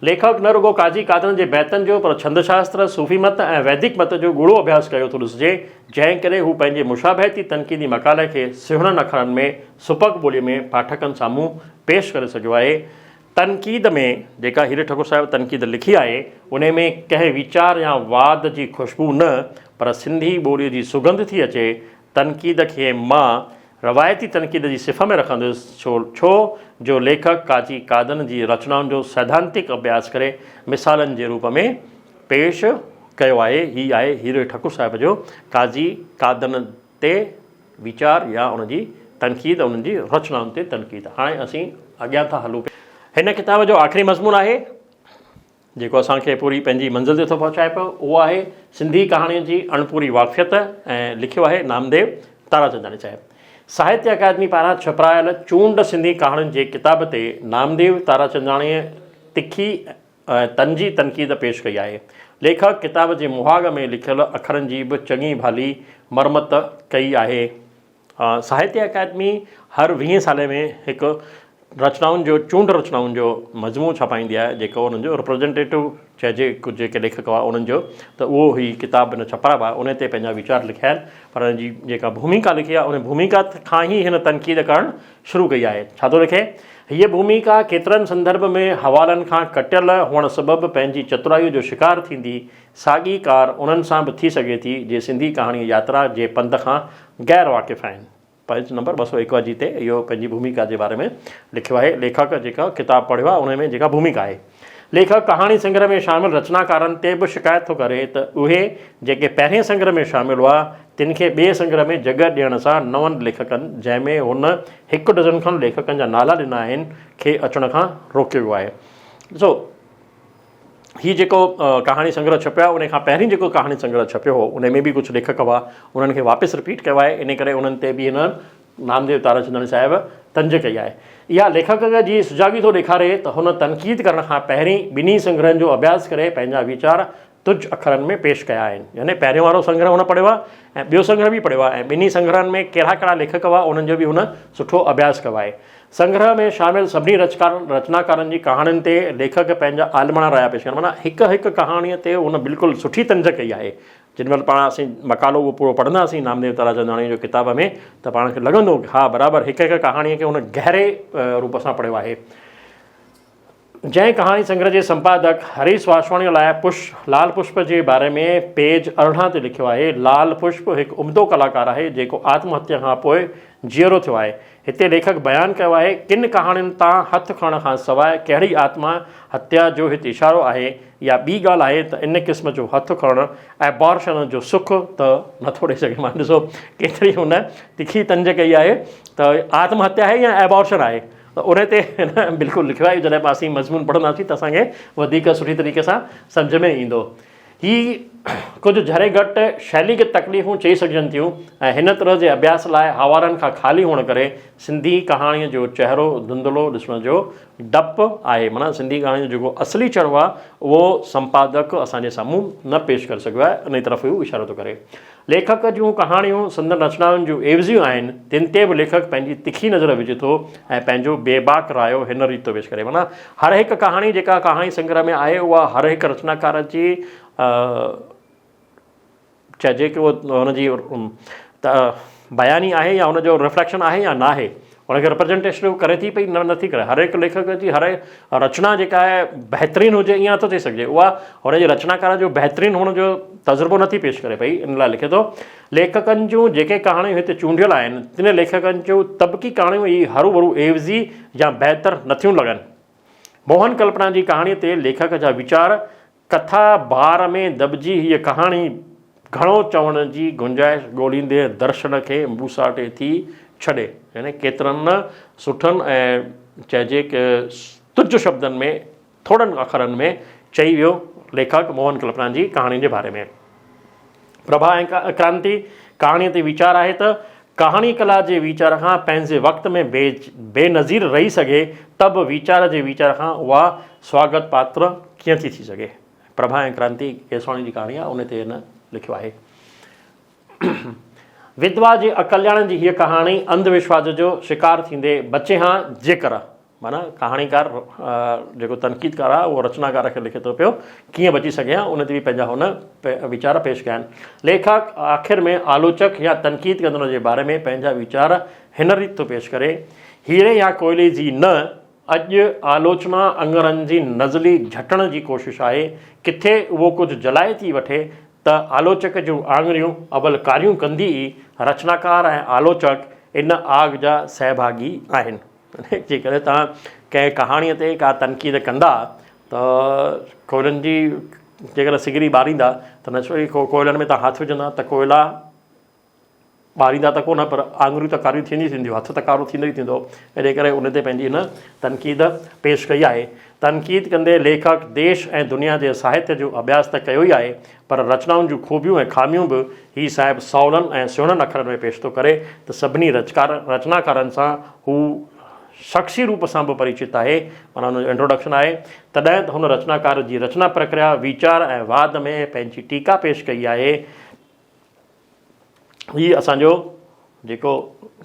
ليکڪ نه رڳو قاضي قادن جي بيتن جو پر ڇند شاستر، صوفي مت ۽ ويدڪ مت جو ڳوڙهو اڀياس ڪيو ٿو ڏسجي، جنهن ڪري هو پنهنجي مشابهتي تنقيدي مقالي کي سهڻن اکرن ۾ سپڪ ٻوليء ۾ پاٺڪن سامهون پيش ڪري سگهيو آهي. تنقيد ۾ جيڪا هيري ٺڪر صاحب تنقيد لکي آهي، انهي ۾ ڪنهن ويچار يا واد جي خوشبو نه پر سنڌي ٻوليء جي سڳنڌ ٿي اچي. تنقيد کي مان روايتي تنقيد جي صف ۾ رکندس، ڇو ڇو جو ليکڪ قاضي قادن جي رچنائن جو سيڌانتڪ اڀياس ڪري مثالن جي روپ ۾ پيش ڪيو آهي. هي آهي هيري ٺڪر صاحب جو قاضي قادن تي ويچار يا ان جي تنقيد، انهن جي رچنائن تي تنقيد. هاڻي اسين اڳيان ٿا هلون. هن ڪتاب جو آخري مضمون آهي. جيڪو اسان کي پوري پنهنجي منزل تي ٿو پهچائي پيو اهو آهي سنڌي ڪهاڻين جي اڻپوري واقفيت ۽ لکيو آهي نامديو تاراچنداڻي صاحب. ساهتيه اڪادمي پاران ڇپرايل چونڊ سنڌي ڪهاڻين جي ڪتاب تي نامديو تاراچنداڻيء تکي ۽ طنزي تنقيد پيش ڪئي آهي. ليکڪ ڪتاب جي مهاڳ ۾ لکيل اکرن جي به چڱي ڀلي مرمت ڪئي آهي. ساهتيه اڪادمي هر ويهين سالي ۾ هڪ رچنائن جو چونڊ رچنائن جو مجموعو ڇپائيندي آهي جيڪو انهن جو رپريزنٽيٽو چئجي ڪجهه جيڪي ليکڪ هئا انهن جو ته اهو هي ڪتاب هن ڇپرايو آهي ان تي پنهنجا ويچار لکيا آهن پر ان جي جيڪا ڀوميڪا لکي آهي ان ڀوميڪا کان ئي هن تنقيد ڪرڻ شروع ڪئي آهي ڇا ٿو لکي هيء ڀوميڪا ڪيترن سندرڀ ۾ حوالن کان ڪٽيل هئڻ سبب پنهنجي چترائيء جو شڪار ٿيندي ساڳي ڪار انهن سان به ٿي سگهي ٿي جي سنڌي ڪهاڻيء ياترا جي پنڌ کان غير واقف آهن. پيج نمبر 251 تي اهو پنهنجي ڀوميڪا جي باري ۾ لکيو آهي. ليکڪ جيڪا ڪتاب پڙهيو آهي ان ۾ جيڪا ڀوميڪا آهي. ليکڪ ڪهاڻي سنگرهه ۾ شامل رچناڪارن تي به شڪايت ٿو ڪري ته اهي جيڪي پهرين سنگرهه ۾ شامل هئا تن کي ٻئي سنگرهه ۾ جڳهه ڏيڻ سان نون ليکڪن جنهن ۾ هن هڪ ڊزن کن ليکڪن جا نالا ڏنا آهن کي اچڻ کان روڪيو ويو آهي. ڏسو! هي جيڪو ڪهاڻي سنگرهه ڇپيو آهي ان کان پهرين جيڪو ڪهاڻي سنگرهه ڇپيو هو ان ۾ به ڪجهه ليکڪ هئا انهن کي واپس رپيٽ ڪيو آهي ان ڪري انهن تي به هن نامديو تاراچنداڻي صاحب طنز ڪئي آهي اها ليکڪ جي سجاڳي ٿو ڏيکاري ته هن تنقيد ڪرڻ کان پهرين ٻنهي سنگرهن جو اڀياس ڪري پنهنجا ويچار تج اکرن ۾ پيش ڪيا آهن يعني پهريون وارو سنگرهه هن پڙهيو آهي ۽ ٻيو سنگرهه به پڙهيو آهي ۽ ٻنهي سنگرهن ۾ ڪهڙا ڪهڙا ليکڪ هئا انهن جو به هن سٺو اڀياس ڪيو آهي سنگرهه ۾ شامل سڀني رچناڪارن جي ڪهاڻين تي ليکڪ پنهنجا عالماڻا رايا پيش ڪيا آهن. معنيٰ هڪ هڪ ڪهاڻيء تي هن بلڪل سٺي طنز ڪئي آهي. جيڏي مهل پاڻ اسين مقالو اهو پورو پڙهنداسين نامديو تاراچنداڻيء جو ڪتاب ۾ ته پاڻ کي لڳندو ڪه ها برابر هڪ هڪ ڪهاڻيء کي هن گهري روپ سان پڙهيو آهي. جنهن ڪهاڻي سنگرهه جي سمپادڪ هريش واسواڻيء لاء پش لال پشپ جي باري ۾ پيج 18 تي لکيو آهي، لال پشپ هڪ عمدو ڪلاڪار آهي، جيڪو آتم هتيا کان پوء جيئرو ٿيو آهي. هتي ليکڪ بيان ڪيو آهي، ڪن ڪهاڻين تان هٿ کڻڻ کان سواء ڪهڙي آتما هتيا جو هت اشارو آهي يا ٻي ڳالهه آهي ته ان قسم جو هٿ کڻڻ Abortion جو سک ته نٿو ڏئي سگهي. مان ڏسو ڪيتري هن تکي طنز ڪئي آهي ته آتم هتيا آهي يا Abortion آهي. ته ان تي هن بلڪل لکيو آهي جڏهن اسين مضمون پڙهنداسين ته اسان کي وڌيڪ سٺي طريقي سان سمجهه ۾ ايندو. هي ڪجهه جھري گھٽ شيليگت تڪليفون چئي سگھجن ٿيون ۽ هن طرح جي اڀياس لاء حوالن کان خالي هئڻ ڪري سنڌي ڪهاڻيء جو چهرو ڌنڌلو ڏسڻ جو ڊپ آهي معنيٰ سنڌي ڪهاڻيء جو جيڪو اصلي چهرو آهي اهو سمپادڪ اسان جي سامهون نه پيش ڪري سگھيو آهي انهي طرف هو اشارو ٿو ڪري. ليکڪ جون ڪهاڻيون سندن رچنائن جون عيوضيون آهن، تن تي به ليکڪ پنهنجي تکي نظر وجهي ٿو ۽ پنهنجو بيباڪ رايو هن ريت ٿو پيش ڪري. معنيٰ هر هڪ ڪهاڻي جيڪا ڪهاڻي سنگرهه ۾ آهي اها هر هڪ رچناڪار جي چئجي ڪي اهو هن جي بياني آهي يا هن جو رفليڪشن آهي يا ناهي. ان کي رپريزنٽيشن ڪري ٿي پئي نه نٿي ڪري. هر هڪ ليکڪ جي هر رچنا جيڪا آهي بهترين هجي ائين نٿو چئي سگهجي. اها هن جي رچناڪار جو بهترين هئڻ جو تجربو نٿي پيش ڪري پئي. ان لاء لکي ٿو، ليکڪن جون جيڪي ڪهاڻيون هتي چونڊيل آهن، تن ليکڪن جون طبقي ڪهاڻيون ئي هروڀرو عيوضي يا بهتر نٿيون لڳن. موهن ڪلپنا جي ڪهاڻيء تي ليکڪ جا ويچار ڪٿا بار ۾ دٻجي هيء ڪهاڻي گهڻو چوڻ جي گنجائش ڳوليندي درشن کي ٻوساٽي ٿي ڇڏي. يعني ڪيترن نه سٺن ۽ چئجي ڪه تج شبدن ۾ ٿورن اکرن ۾ چئي ويو ليکڪ موهن ڪلپنا جي ڪهاڻين جي باري ۾. پرڀا ۽ ڪرانتي ڪهاڻيء تي ويچار آهي ته ڪهاڻي ڪلا جي ويچار کان پنهنجي وقت ۾ بي نظير رهي سگهي ته به ويچار جي ويچار کان اها سواگت پاتر ڪيئن ٿي ٿي سگهي. پرڀا ۽ ڪرانتي ڪيسواڻي جي ڪهاڻي آهي ان تي هن لکيو آهي. وڌوا جي اڪلياڻ جي هيء ڪهاڻي انڌ وشواس جو شڪار ٿيندي بچي هان جيڪر. معنيٰ ڪهاڻيڪار جيڪو تنقيدڪار آهي اهو رچناڪار کي لکي ٿو پيو ڪيئن بچي سگهي ها ان تي به پنهنجا هن ويچار پيش ڪيا آهن. ليکڪ آخر ۾ آلوچڪ يا تنقيد ڪندڙ جي باري ۾ پنهنجا ويچار هن ريت ٿو پيش ڪري، هيري يا ڪوئلي جي نه، اڄ آلوچنا اڱرن جي نزلي جهٽڻ جي ڪوشش آهي، ڪٿي اهو ڪجهه جلائي ٿي وٺي ته آلوچڪ جون آڱريون اول ڪاريون ڪندي ئي رچناڪار ۽ آلوچڪ ان آگ جا سهڀاڳي آهن. جيڪڏهن توهان ڪنهن ڪهاڻيء تي ڪا تنقيد ڪندا ته ڪوئلن جي جيڪڏهن سگري ٻاريندا ته نچوئي ڪوئلن ۾ توهان هٿ وجهندا ته ڪوئلا ٻاريندا ته ڪونه پر آڱريون ته ڪاريون ٿينديون ئي ٿينديون هٿ ته ڪارو ٿيندو ئي ٿيندو ان ڪري ان تي پنهنجي هن تنقيد پيش ڪئي آهي تنقيد ڪندي ليکڪ ديش ۽ دنيا جي ساهتيه جو اڀياس ته ڪيو ئي آهي پر رچنائن جون خوبيون ۽ خاميون به هي صاحب سولن ۽ سهڻن اکرن ۾ پيش ٿو ڪري ته سڀني رچڪار رچناڪارن سان هو شخصي روپ سان به پريچت آهي معنيٰ ان جو انٽروڊڪشن آهي تڏهن ته هن رچناڪار جي رچنا پرڪريا ويچار ۽ واد ۾ پنهنجي ٽيڪا پيش ڪئي آهي. هي اسان جو جيڪو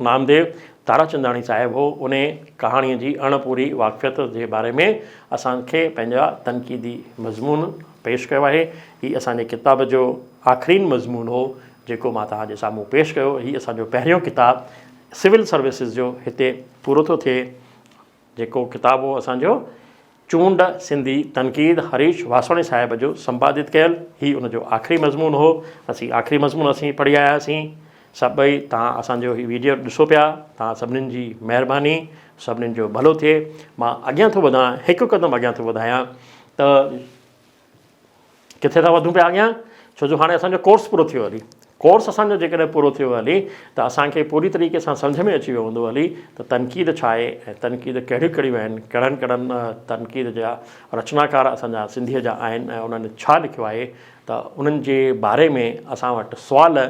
نامديو تاراچنداڻي صاحب هو ان ڪهاڻيء جي اڻ پوري واقفيت جي باري ۾ اسان کي پنهنجا تنقيدي مضمون پيش ڪيو آهي. هي اسان جي ڪتاب جو آخرين مضمون هو جيڪو مان توهان جي سامهون پيش ڪيو. هي اسان جو پهريون ڪتاب سول سروسز جو هتي پورو ٿو ٿئي. جيڪو ڪتاب هو اسان جو چونڊ سنڌي تنقيد هريش واسواڻي صاحب جو سمپادت ڪيل هي ان جو آخري مضمون هو. اسين آخري مضمون اسين پڙهي آياسين. سڀئي توهان اسان جو هي ويڊيو ڏسو پيا توهان سڀنين جي مهرباني سڀنين جو ڀلو ٿئي. مان اڳيان ٿو وڌان هڪ قدم اڳيان ٿو وڌايان ته ڪٿي ٿا وڌون پيا اڳيان ڇو جو هاڻي اسان جو ڪورس پورو ٿيو هلي ڪورس اسان جو جيڪڏهن پورو ٿيو هلي ته اسان کي پوري طريقي سان سمجهه ۾ اچي ويو هوندو هلي ته تنقيد ڇا آهي ۽ تنقيد ڪهڙيون ڪهڙيون آهن ڪهڙن ڪهڙن تنقيد جا رچناڪار اسان جا سنڌيء جا آهن ۽ انهن ڇا لکيو آهي ته انهن جي باري ۾ اسان وٽ سوال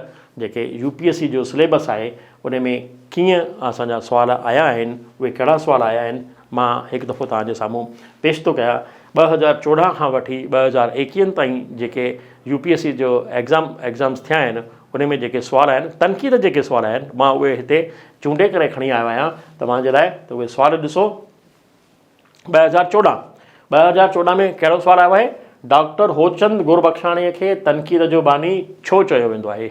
جيڪي يو پي ايس سي جو سليبس آهي ان ۾ ڪيئن اسان جا سوال آيا آهن اهي ڪهڙا سوال آيا آهن مان هڪ دفعو توهان جي سامهون پيش ٿو ڪيان 2014 کان وٺي 2021 تائين جيڪي يو پي ايس سي جو ايگزام ايگزامس ٿيا آهن ان ۾ جيڪي سوال آهن تنقيد جيڪي سوال آهن مان اهي هتي چونڊي ڪري کڻي آيو آهيان توهان جي لاء ته اهي سوال ڏسو 2014 2014 ۾ ڪهڙو سوال آيو آهي ڊاڪٽر هوچند گربخشاڻي کي تنقيد جو باني ڇو چيو ويندو آهي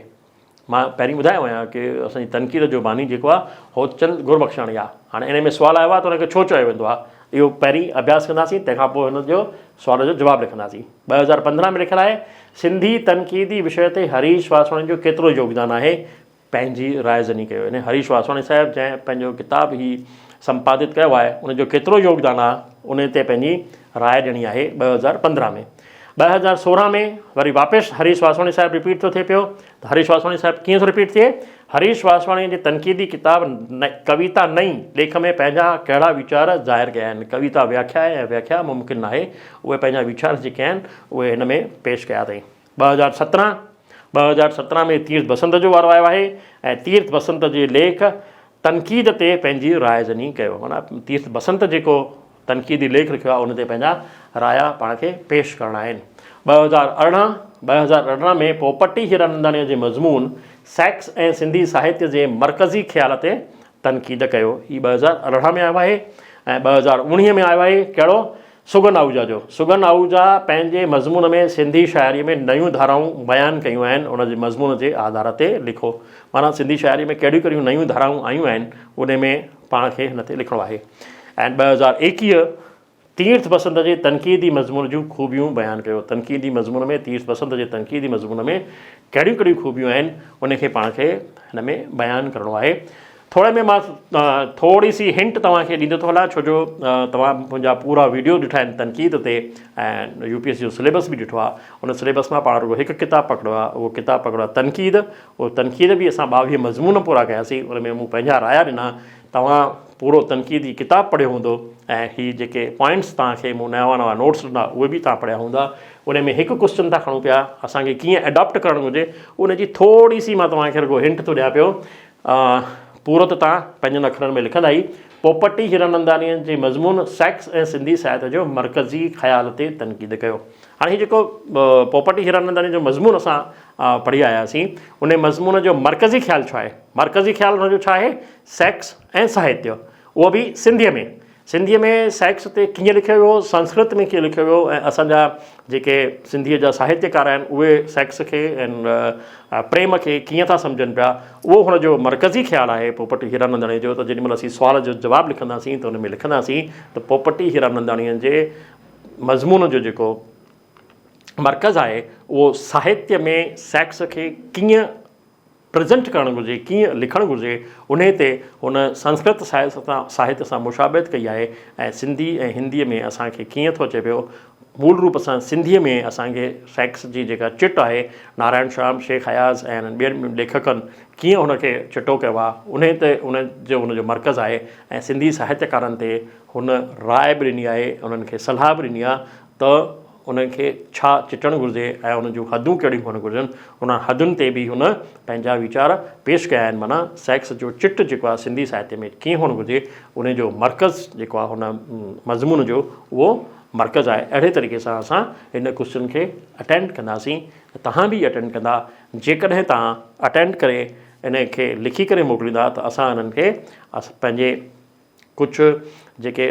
مان پهرين ٻڌايو آهيان ڪي اسان جي تنقيد جو باني جيڪو آهي هوتچند گربخشاڻي آهي هاڻي ان ۾ سوال آيو آهي ته ان کي ڇو چيو ويندو آهي اهو پهرين اڀياس ڪنداسين تنهن کان پوء هن جو سوال جو جواب لکنداسين 2015 ۾ لکيل آهي سنڌي تنقيدي وشي تي هريش واسواڻي جو ڪيترو يوگدان آهي پنهنجي راء زني ڪيو يعني هريش واسواڻي صاحب جنهن پنهنجو ڪتاب هي سمپادت ڪيو آهي ان جو ڪيترو يوگدان آهي ان تي پنهنجي راء ڏيڻي آهي 2015 ۾ 2016 ۾ وري واپس هريش واسواڻي صاحب رپيٽ ٿو ٿئي پيو ته هريش واسواڻي صاحب ڪيئن ٿو رپيٽ ٿئي هريش واسواڻي جي تنقيدي ڪتاب ڪويتا نئين ليک ۾ پنهنجا ڪهڙا ويچار ظاهر ڪيا آهن ڪويتا وياکيا آهي ۽ وياکيا ممڪن ناهي اهي پنهنجا ويچار جيڪي آهن اهي هن ۾ پيش ڪيا اٿئي 2017 2017 ۾ تيرٿ بسنت جو وارو آيو آهي ۽ تيرٿ بسنت جي ليک تنقيد تي پنهنجي راء زني ڪيو معنيٰ تيرٿ بسنت جيڪو تنقيدي ليک لکيو آهي ان تي پنهنجا رايا پاڻ کي پيش ڪرڻا آهن. 2018، 2018 ۾ پوپٽي هيراننداڻيء جي مضمون سيڪس ۽ سنڌي ساهتيه جي مرڪزي خيال تي تنقيد ڪيو. هي 2018 ۾ آيو آهي ۽ 2019 ۾ آيو آهي ڪهڙو؟ سگن آهوجا جو. سگن آهوجا پنهنجي مضمون ۾ سنڌي شاعريء ۾ نيون ڌارائون بيان ڪيون آهن ان جي مضمون جي آڌار تي لکو. معنيٰ سنڌي شاعريء ۾ ڪهڙيون ڪهڙيون نيون ڌارائون آيون آهن ان ۾ پاڻ کي هن تي لکڻو آهي. ۽ 2021 تيرٿ بسنت جي تنقيدي مضمون جون خوبيون بيان ڪيو. تنقيدي مضمون ۾ تيرٿ بسنت جي تنقيدي مضمون ۾ ڪهڙيون ڪهڙيون خوبيون آهن ان کي پاڻ کي هن ۾ بيان ڪرڻو آهي. ٿوري ۾ مان ٿوري سي هنٽ توهان کي ڏيندو ٿو هلان ڇو جو توهان منهنجا پورا ويڊيو ڏٺا آهن تنقيد تي ۽ يو پي ايس سي جو سليبس به ڏٺو آهي ان سليبس مان پاڻ رڳو هڪ ڪتاب پڪڙيو آهي اهو ڪتاب پڪڙيو آهي تنقيد اهو تنقيد به اسان 22 مضمون پورا ڪياسين ان ۾ مون پنهنجا رايا ڏنا توهان پورو تنقيدي ڪتاب پڙهيو هوندو ۽ هي جيڪي پوائنٽس توهان کي مون نوان نوان نوٽس ڏنا اهي به توهان پڙهيا هوندا ان ۾ هڪ ڪوسچن ٿا کڻون پيا اسان کي ڪيئن اڊاپٽ ڪرڻ گهرجي ان جي ٿوري سي مان توهان کي رڳو هنٽ ٿو ڏيان پيو پورو ته توهان پنهنجن اکرن ۾ لکندا ئي پوپٽي هيراننداڻي جي مضمون سيڪس ۽ سنڌي ساهت جو مرڪزي خيال تي تنقيد ڪيو هاڻي هي جيڪو پوپٽي هيراننداڻي جو مضمون اسان پڙهي آياسين ان مضمون جو مرڪزي خيال ڇا آهي مرڪزي خيال ان جو ڇا آهي سيڪس ۽ ساهتيه اهو به سنڌيء ۾ سنڌيء ۾ سيڪس تي ڪيئن لکيو ويو سنسڪرت ۾ ڪيئن لکيو ويو ۽ اسان جا جيڪي سنڌيء جا ساهتيڪار آهن اهي سيڪس کي ۽ پريم کي ڪيئن ٿا سمجهن پيا اهو هن جو مرڪزي خيال آهي پوپٽي هيراننداڻيء جو ته جيڏي مهل اسين سوال جو جواب لکنداسين ته ان ۾ لکنداسين ته پوپٽي هيراننداڻيء جي مضمون جو جيڪو مرڪز آهي اهو ساهتيه ۾ سيڪس کي ڪيئن پريزنٽ ڪرڻ گهرجي، ڪيئن لکڻ گهرجي، انهي تي هن سنسڪرت ساهتيه سان مشابهت ڪئي آهي ۽ سنڌي ۽ هنديء ۾ اسان کي ڪيئن ٿو اچي پيو، مول روپ سان سنڌيء ۾ اسان کي سيڪس جي جيڪا چٽ آهي، نارائڻ شيام، شيخ اياز ۽ انهن ٻين ليکڪن ڪيئن هن کي چٽو ڪيو آهي، انهي تي ان جو هن جو مرڪز آهي ۽ سنڌي ساهتيڪارن تي هن راء به ڏني آهي، انهن کي صلاح به ڏني آهي ته انهن کي ڇا چٽڻ گهرجي ۽ انهن جون حدون ڪهڙيون هئڻ گهرجن، انهن حدن تي به هن پنهنجا ويچار پيش ڪيا آهن. معنيٰ سيڪس جو چٽ جيڪو آهي سنڌي ساهتيه ۾ ڪيئن هئڻ گهرجي، انهي جو مرڪز جيڪو آهي هن مضمون جو اهو مرڪز آهي. اهڙي طريقي سان اسان هن ڪوسچن کي اٽينڊ ڪنداسين ته توهان به اٽينڊ ڪندا. جيڪڏهن توهان اٽينڊ ڪري انهي کي لکي ڪري موڪليندا ته اسان انهن کي پنهنجي ڪجهه جيڪي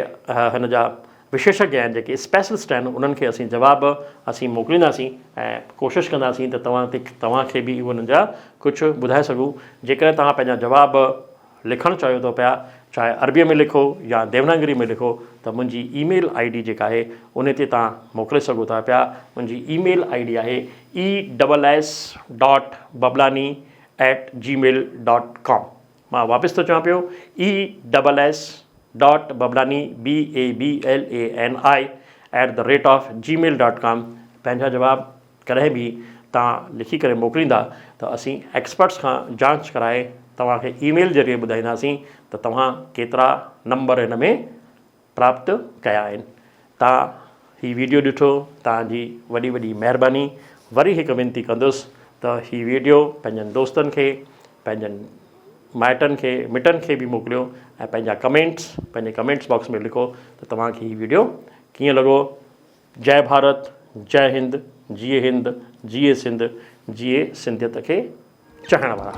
هن جا وشيشگيا آهن جيڪي اسپيشلسٽ آهن انهن کي اسين جواب اسين موڪلينداسين ۽ ڪوشش ڪنداسين ته توهان تي توهان کي به انهن جا ڪجهه ٻڌائي سگهون جيڪڏهن توهان پنهنجا جواب لکڻ چاهيو ٿو پيا چاهي عربيء ۾ لکو يا ديوناگري ۾ لکو ته منهنجي اي ميل I D جيڪا آهي ان تي توهان موڪلي سگهو ٿا پيا منهنجي اي ميل I D آهي E double S dot Bablani at Gmail dot com مان واپس ٿو چوان پيو E double S dot Bablani B A B L A N I at the rate of Gmail dot com پنهنجا جواب ڪڏهن به توهان لکي ڪري موڪليندا ته اسين ايڪسپرٽس کان جانچ ڪرائي توهان کي اي ميل ذريعي ٻڌائينداسين ته توهان ڪيترا نمبر هن ۾ پراپت ڪيا آهن توهان هي ويڊيو ڏٺو توهان جي وڏي وڏي مهرباني وري هڪ وينتي ڪندس ته هي ويڊيو پنهنجن دوستن کي پنهنجن مائٽن کي مٽن کي به موڪليو ۽ پنهنجا ڪمينٽس پنهنجي ڪمينٽس باڪس ۾ لکو ته توهان کي هي ويڊيو ڪيئن لڳو جئي ڀارت جئي هند جيئي هند جيئي سنڌ جيئي سنڌيت کي چاهڻ وارا.